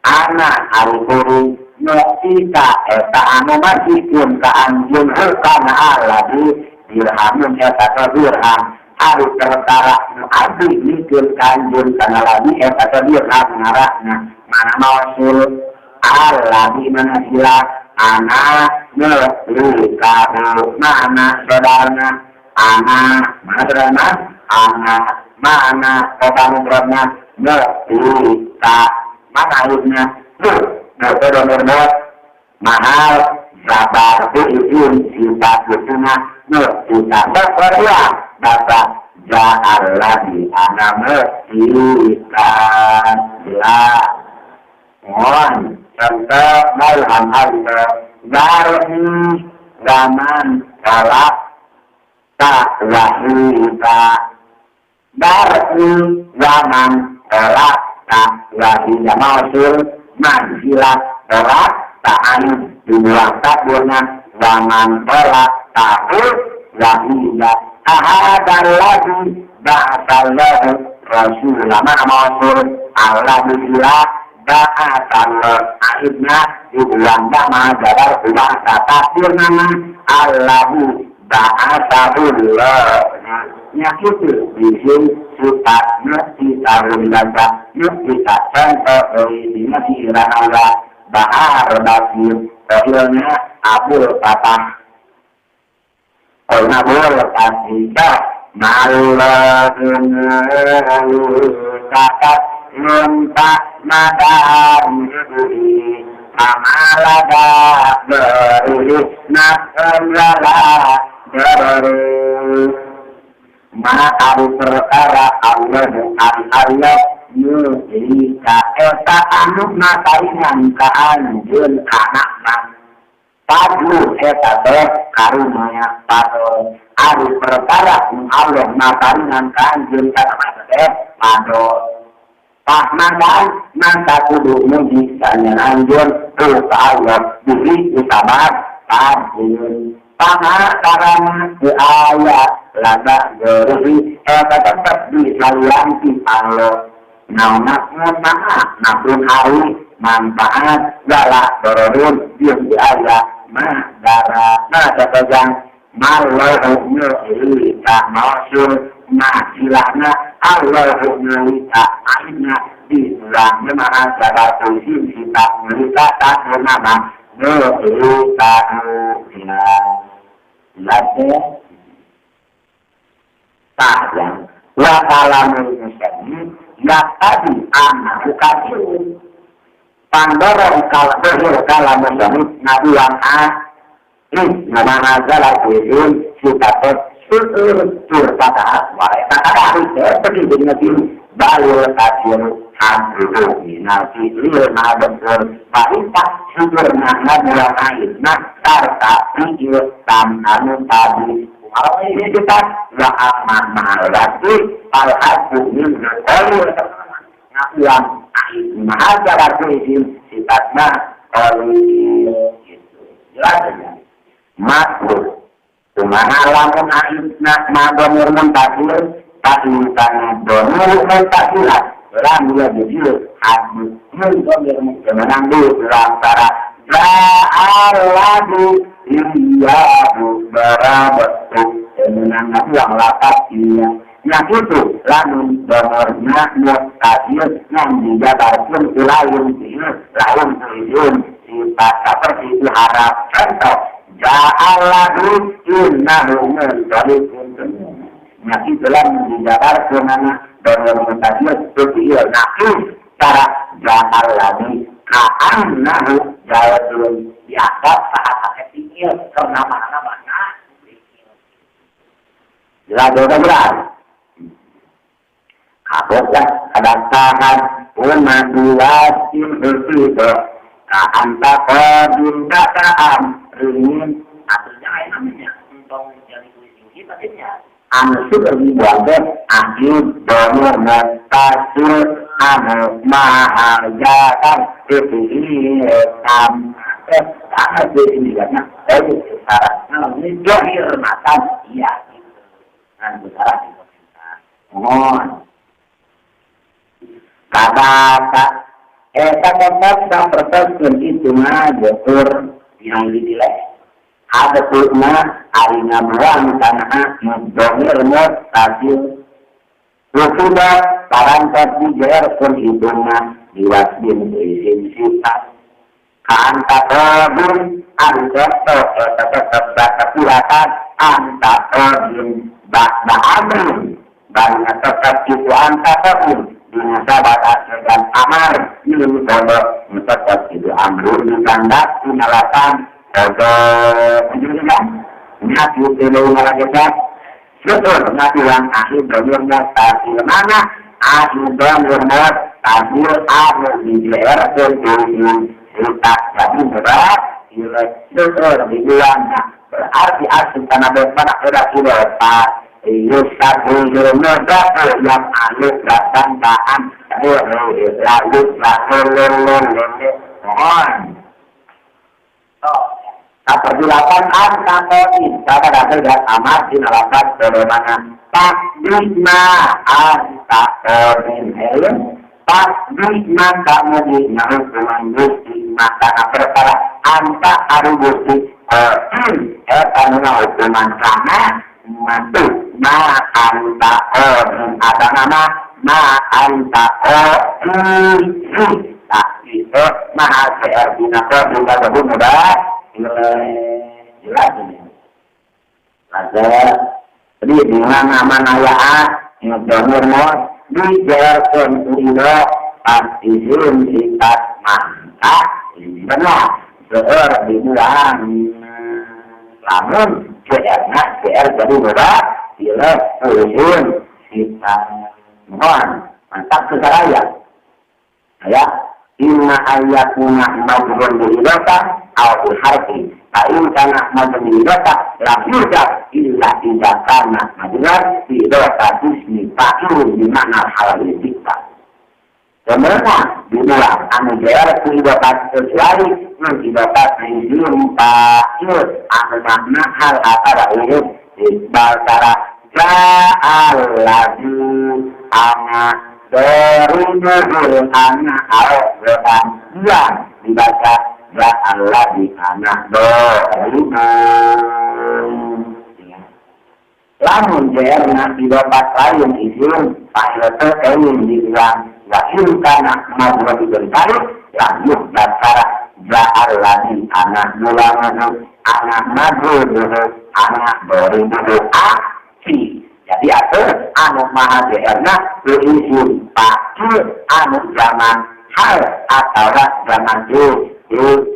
Ana ari kuring nu'tika eta anu masihkeun ka anjeun kana alladzi dirhamun eta dirham ari perkara nu abdi mikeun ka anjeun kana ladzi eta dirham ngaranna mana mausul alladzi mana sila ana nu'tika mana sadarna ana mana sadarna ana mana kota mufradna nu'tika mana akhirnya nu nu mahal sabar izin sifat guna nu kita berdoa bapak ja'alladzi ana mestikan la mohon contoh malham Allah darmi zaman kalak tak wahida darmi zaman kalak tak wahida mausul manzilah kalak ta'an dibuang takdirna zaman kalak ta'u wahida ahadal lagi ba'atallahu rasulah mana mausul Allah bisila ba'atallahu akhirnya dibuang ma jabar ba'asa takdir nama Allahu ba'asahullah nya itu bisin sifat ngerti tahun laga ngerti tak contoh ini masih Allah bahar basir tohilnya abul patah Abul pasita malahun kakat nunta madam amalada beruli nakamlala beruli ma ari perkara Allah ari Allah yudhika eta anu makaringan ka anjeun anak Fadlu eta teh karunia fadl ari perkara Allah makaringan ka anjeun ka anak teh fadl Pahmadan mangka kudu muji ka anjeun ku ka Allah bihi usabar fadlun Pama karana di ayat laga geruhi eta tetep di salianti Allah naonak manfaat napun hari manfaat galak dororun jeung di ayat ma dara ma satajang mallahu nu'lika mausul ma silahna Allahu nu'lika aina di ulang mana jaga puisi sita nu'lika tak nama nu'lika ya lade tak wa kalamul muslim ya tadi anak kafir pandorong kalau kalam muslim nabi yang a ini nama nazala kuizun sifat syukur turpata wae tak ada seperti nabi balul kafir hamdu minal fi'il ma betul perintah syukur nabi yang ain nah tarta fi'il tam anu tadi kalau ini kita wa aman ma'alati al-haqqu min qalu ngakuan maha jabar izin sifatna qalil gitu jelas ya makruh kumaha lamun aibna ma dhamir muntasil ta'intana dhamir muntasilat lam yajid hadu mun dhamir menang du lantara ja'allahu iyyahu barabatu menang uang lapat iya nah itu lamun dhamirna muntasil yang dijabarkeun ku lain lain tujuan sifat seperti itu harap contoh ja'allahu innahu muntalikun nah itu lamun dijabarkeun mana dhamir muntasil seperti itu nah cara ja'allahu ka'annahu jawadun dianggap saat pakai pikir karena mana-mana jelas jelas jelas kabok lah kadang tahan umat diwasin bersido ka'anta qadun ka'am ringin artinya apa namanya entong jadi tinggi maksudnya anu sudah dibuat akhir domir mutasil anu mahal jakan hitam sangat ini karena syarat ini johir makan iya kan besar mohon kata Eta tetap sapertoskeun itu mah jeueur yang dinilai. Adepna ari ngabuang kana domir muttasil. Rusuda parantos dijeerkeun itu mah diwasbin isim sifat. Anta qadin anta tetep bakatulatan anta qadin ba'da amrin bangna tetep itu anta qadin dina sabat dan amar min qada tetep itu amrun ditanda dinalapan qada kan ngati telu ngalagesa syukur ngati wang akhir domir muttasil mana akhir domir muttasil anu dijeerkeun isim sifat jadi berat syukur dibuang berarti asal tanah berpanak berat sudah yusabul mudafu yang anu datang lalu lalu mohon apabila anta qadin kata dasar dan amar dinalapan bagaimana takdima anta qadin takdima kamu dina hukuman gusti maka perkara anta aru gusti qadin eta hukuman kana matu ma anta qadin ada nama ma anta qadin tak itu maha CR dina qadin kata mudah jelas ini. Jadi di mana-mana ya ngedomir mau dijarkan ilo partizun sifat maka benar seur dibuang lamun CR-nya CR jadi berat bila izin sifat mohon mantap secara ya ya inna ayatuna majrun bi idata aw bil harfi fa in kana majrun bi idata lam yujad illa idza kana majrun bi idata ismi fa'il bi makna halal sifat. Sebenarnya diulang anu jar ku idata kecuali mun idata izin fa'il anu makna hal atara urut iqbal tara ja'al ladzi ana darunul ana al-Quran yang dibaca ja'al ladzi ana darunul. Lamun jerna didapat lain izin fa'il teh eueun diulang wa in kana majrur bil alif lam yuhdat ja'al ladzi ana nulangan ana majrur ana darunul a fi. Jadi atuh anu maha JR-na izin fa'il anu zaman hal atau zaman itu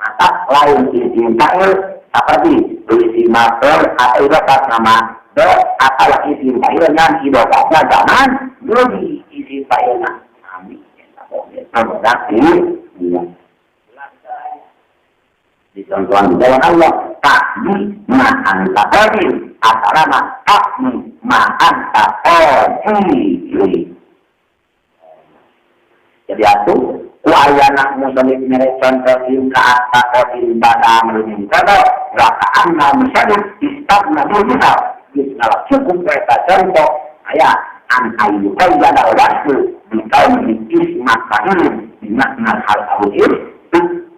maka lain izin fa'il seperti izin maf'ul atau idofat nama do atau izin fa'il dan idofatnya zaman lebih izin fa'ilna amin. Iya. Dicontohan di dalam Allah takdi ma anta qadir asalama takdi ma anta qadir. Jadi atuh ku ayana musannif mere contoh ieu ka anta qadir bada amrin kada wa ka anna musannif istabna bil misal geus cukup eta contoh aya an ayu qayyada wasfu bi kauni isma fa'il bi makna hal awil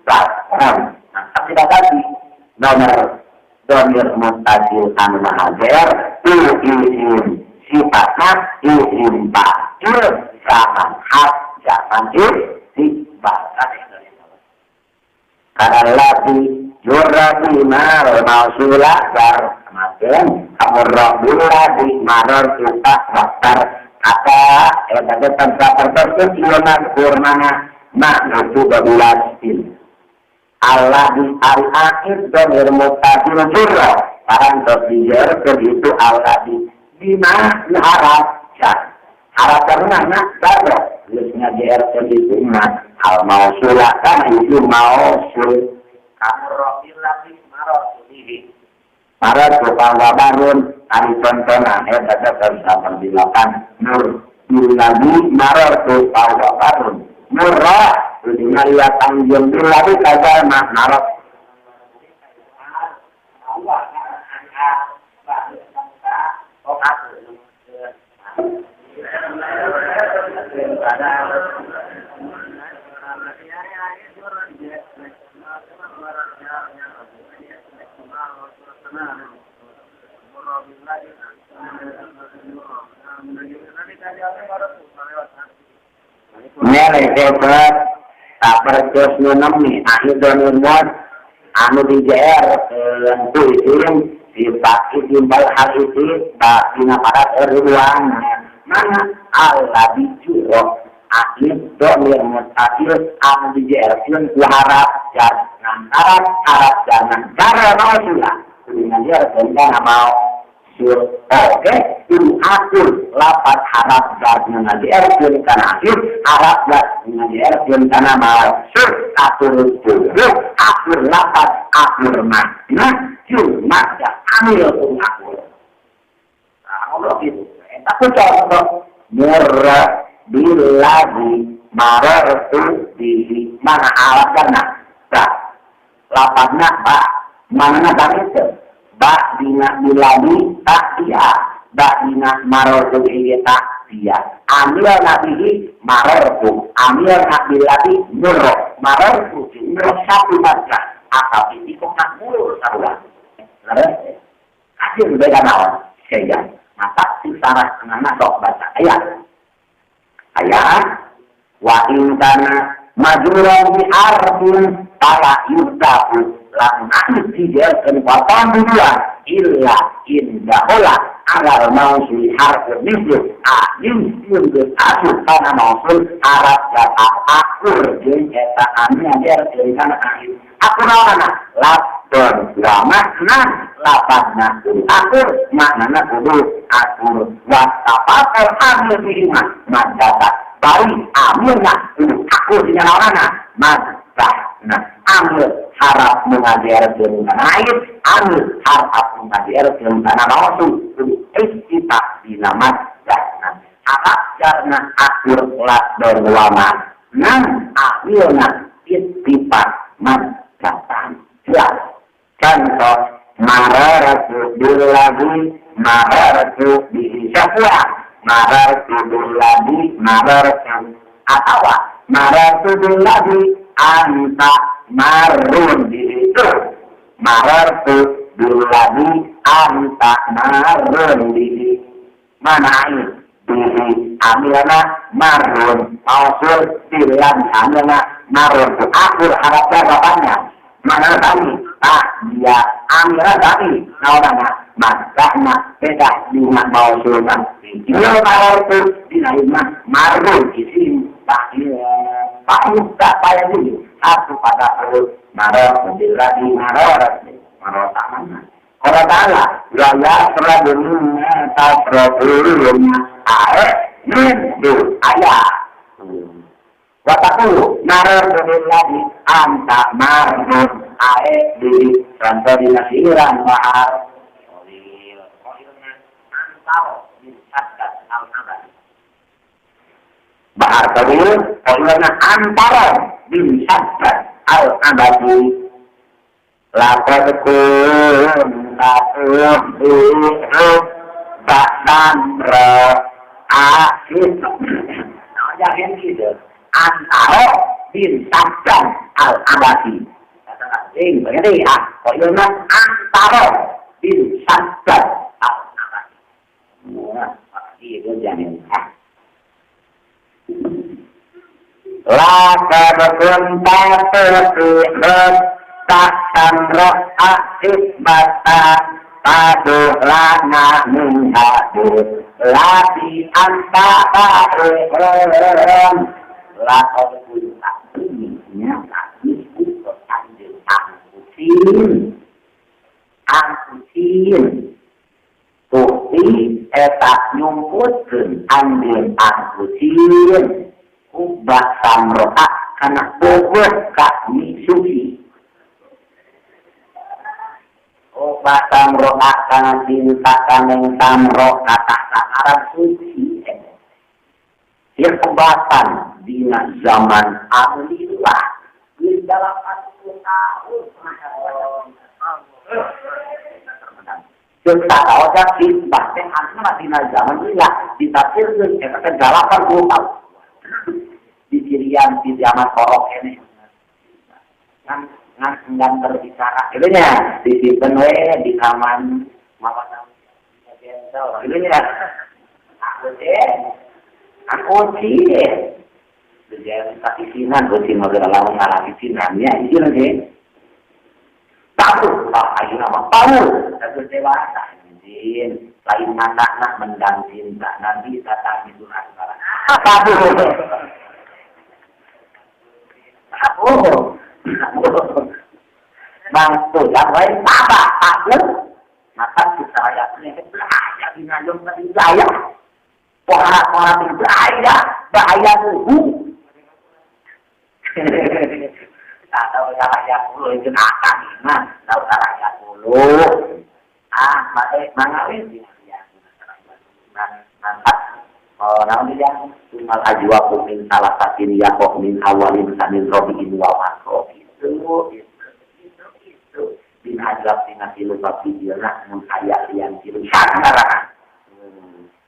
platform. Nah, tidak tadi nomor domir muttasil anu mahajer izin sifatna izin fa'il zaman hal zaman istiqbal. Karena lagi jurati mal mausula bar makin amurra lagi maror kita bakar kata eta tetap sapertos ieu kurmana makna tu babulastin Allah di ari akhir domir muttasil jurra parantos dijerkeun itu Allah di bima harap harap karena barro geus ngajerkeun itu mah al mausula kana itu mausul kamurra lagi maror bihi maror tukang barun ari contohna eta tetep saperdilapan nur lagi maror tukang barun murra dina lihat tangjung lagi kaza mah marot Allah Mere hebat tak percos nu nemi akhir donir mod anu di JR ku isim sifat isim bal hal itu tak dina parat ruang mana Allah dijuro akhir domir mutasil anu di JR ku harap jangan harap harap jangan karena mausulah dengan dia tentang mau sur oke kudu akur lapat harap dan ngajarkeun kana akhir harap dan ngajarkeun kana maksud akur huruf akur lapat akur makna cuma amil kudu akur. Nah, Allah gitu. Eta ku contoh murah bilagi marartu bihi mana alatna ba lapatna ba mana bangit ba dina biladi tak dia ba dina marartu bihi tak dia amil nabihi marartu amil nabiladi murah marartu murah satu marga atau ini kok nak murah sarua leres hasil beda naon sehingga mata si sarah anak sok baca ayat ayat wa in kana majuran bi ardin fala yudafu lamun anu dijelkeun papan dua illa indahola alal mausul harfu mislu alim geus asup kana mausul harap jatah akur jeung eta anu ngajarkeun kana akhir akur naonna labdon wa makna lapatna akur maknana kudu akur wa tafakar amil bihima madata bari amilna kudu akur dina naonna madahna amil harap mengajarkeun kana air amil harap mengajarkeun kana mausul kudu istitah dina madahna harap jarna akur labdon wa makna amilna ittifaq madatan jelas. Contoh marartu billahi marartu bihi syafwa marartu billahi marartu atawa marartu billahi anta marun bihi marartu billahi anta marun bihi mana ini bihi amilna marun mausul billahi amilna marun akur harapnya bapaknya mana tadi tak dia amilna tadi naonana madahna beda dina mausulna dia marartu dina imah marun isim tak tak payah dulu satu pada perut maror billahi maror maror tak mana Allah Ta'ala la yasrabuna tasrabuna ae min ayat wa taqulu maror billahi anta marun ae di contoh dina siiran bahar antar bin saddat al-abad bahar tawil qailna antara bin saddat al-abadi laqad kunta tuhibbu ba'dan ra'atin. Nah, jangan gitu. Antara bin saddat al-abadi. Kata berarti ah, qailna antara bin saddat al-abadi. Nah, itu jangan. Ah. Laqad kunta tuhibbu tahtan ro'atisbata padulana min hadu lati anta ba'un laqad kunta nya disebut anjeun angkusin angkusin bukti eta nyumputkeun anjeun angkusin ubah samro'a kana bogoh ka misuci ubah samro'a kana cinta kaneng samro kata Arab suci Ikhbatan dina zaman alillah di 80 tahun Ceuk tahu khitbah teh anu dina zaman lila ditafsirkeun eta teh 80 tahun di Sirian di zaman korok ini ngan ngan enggan berbicara gitu nya disimpen we di taman mama Ini ya. Aku deh. Aku sih. Jangan tak isinan, kucing mau lawan ngalah isinan ya, isinan sih. Tahu, pak ayo nama tahu, tapi dewasa izin. Lain anak-anak mendang cinta, nanti datang itu asmara. Tahu, tahu, bang tuh, yang lain apa, tahu, maka kita rakyatnya belajar di ngajong tadi saya, pohara-pohara itu bahaya, bahaya tuh. Tak tahu rakyat dulu itu nakal mah, tahu rakyat dulu. Ah, mate mangawin mantap. Oh, naon dia? Tumal ajwa min salah satin yaqo min awalin samin robiin wa makro. Itu. Bin ajwab dina tilu bab dijieuna mun aya lian tilu syakara.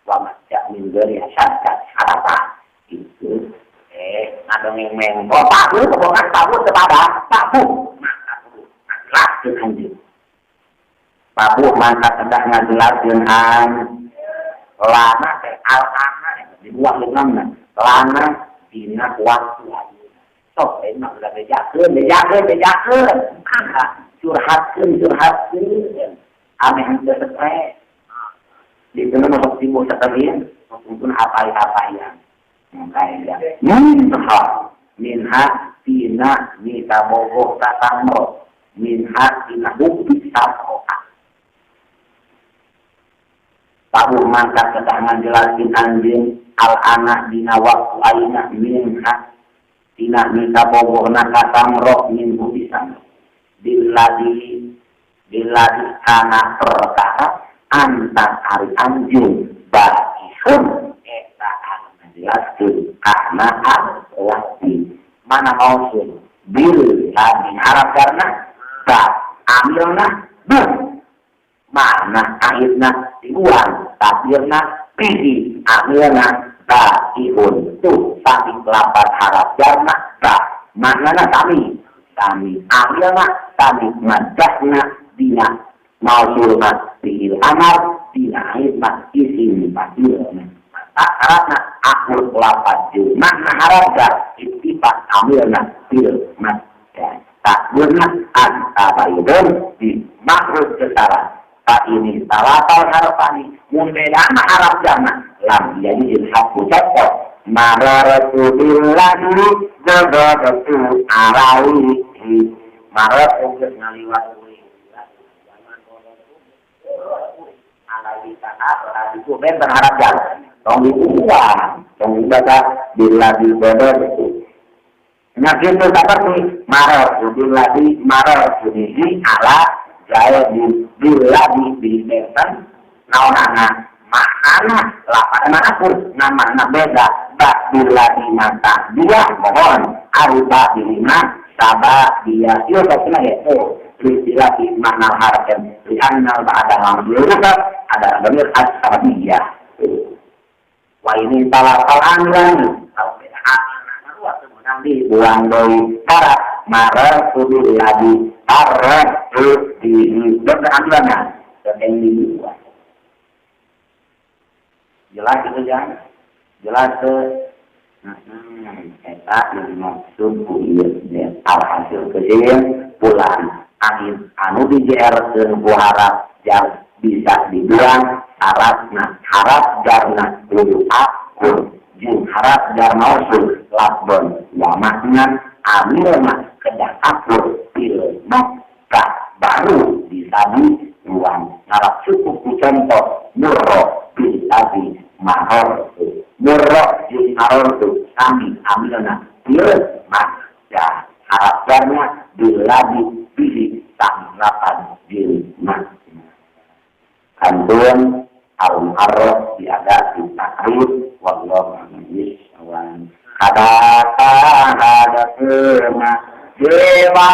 Wa masya min gari syakka harapa. Itu ngadongeng mengko pabu kebokan pabu kepada pabu maka kudu ngajelaskeun anjeun. Pabu mangka kedah ngajelaskeun an lana teh al-ana dibuang dengan lana dina waktu ayeuna. Sok enak udah bejakeun bejakeun mangga curhatkeun ame henteu stres. Di teu masuk timbul sakalian pun apa-apa kaya minha minha tina mita bogoh katamro minha tina bukti saproka tahu mangka kedah ngajelaskeun anjeun al anak dina waktu ayeuna minha tina mita bogohna katamro min bukti samro biladi biladi kana perkara antar ari anjeun baihun eta anu ngajelaskeun kana al-wahdi mana mausul bil ladi harap karena ba amilna bu mana akhirna dibuang takdirna pihi amilna ba ihun tuh sami lapat harap karena ba maknana sami sami amilna sami madahna dina mausulna bil amar dina akhirna isim fa'ilna tak harapna akur lapat jeung makna harap ittifaq amilna bil maddah takdirna antabaidun di makruf kesalahan tak ini talapal harapani mun bedana harap jama lam jadi ilhaku cocok mararatu billahi jabaratu alaihi mararatu geus ngaliwat kuring zaman alaihi kana lagi ku benten harap jama tong diulang tong dibaca bila dibodor nah gitu seperti maror bila di maror bihi ala jaya di bila di benten naonana makana lapan mana pun namana beda bak bila di mata dia mohon aruba bilima saba dia itu maksudnya ya oh bila di makna harap di annal ba'da lambil ada damir as-sabiyah. Wah ini salah amlan kalau beda amlan menang dibuang dari harap marah kudu lagi harap di beda amlan dan yang dibuang jelas itu jangan jelas ke eta yang maksud ku ieu alhasil kecil pulang angin anu di JR-keun ku harap jar bisa dibuang harapna harap jarna kudu akur jeung harap jar mausul labon wa makna amilna kedah akur bil maka baru bisa dibuang ngarap cukup ku contoh murro bil ladzi maror murro jeung maror tu sami amilna bil makna harap jarna bil ladzi bihi sami lapan bil makna kandung al-mu'arraf biada takrib wallahu a'lam bishawab. Hadaka hadakuna dewa.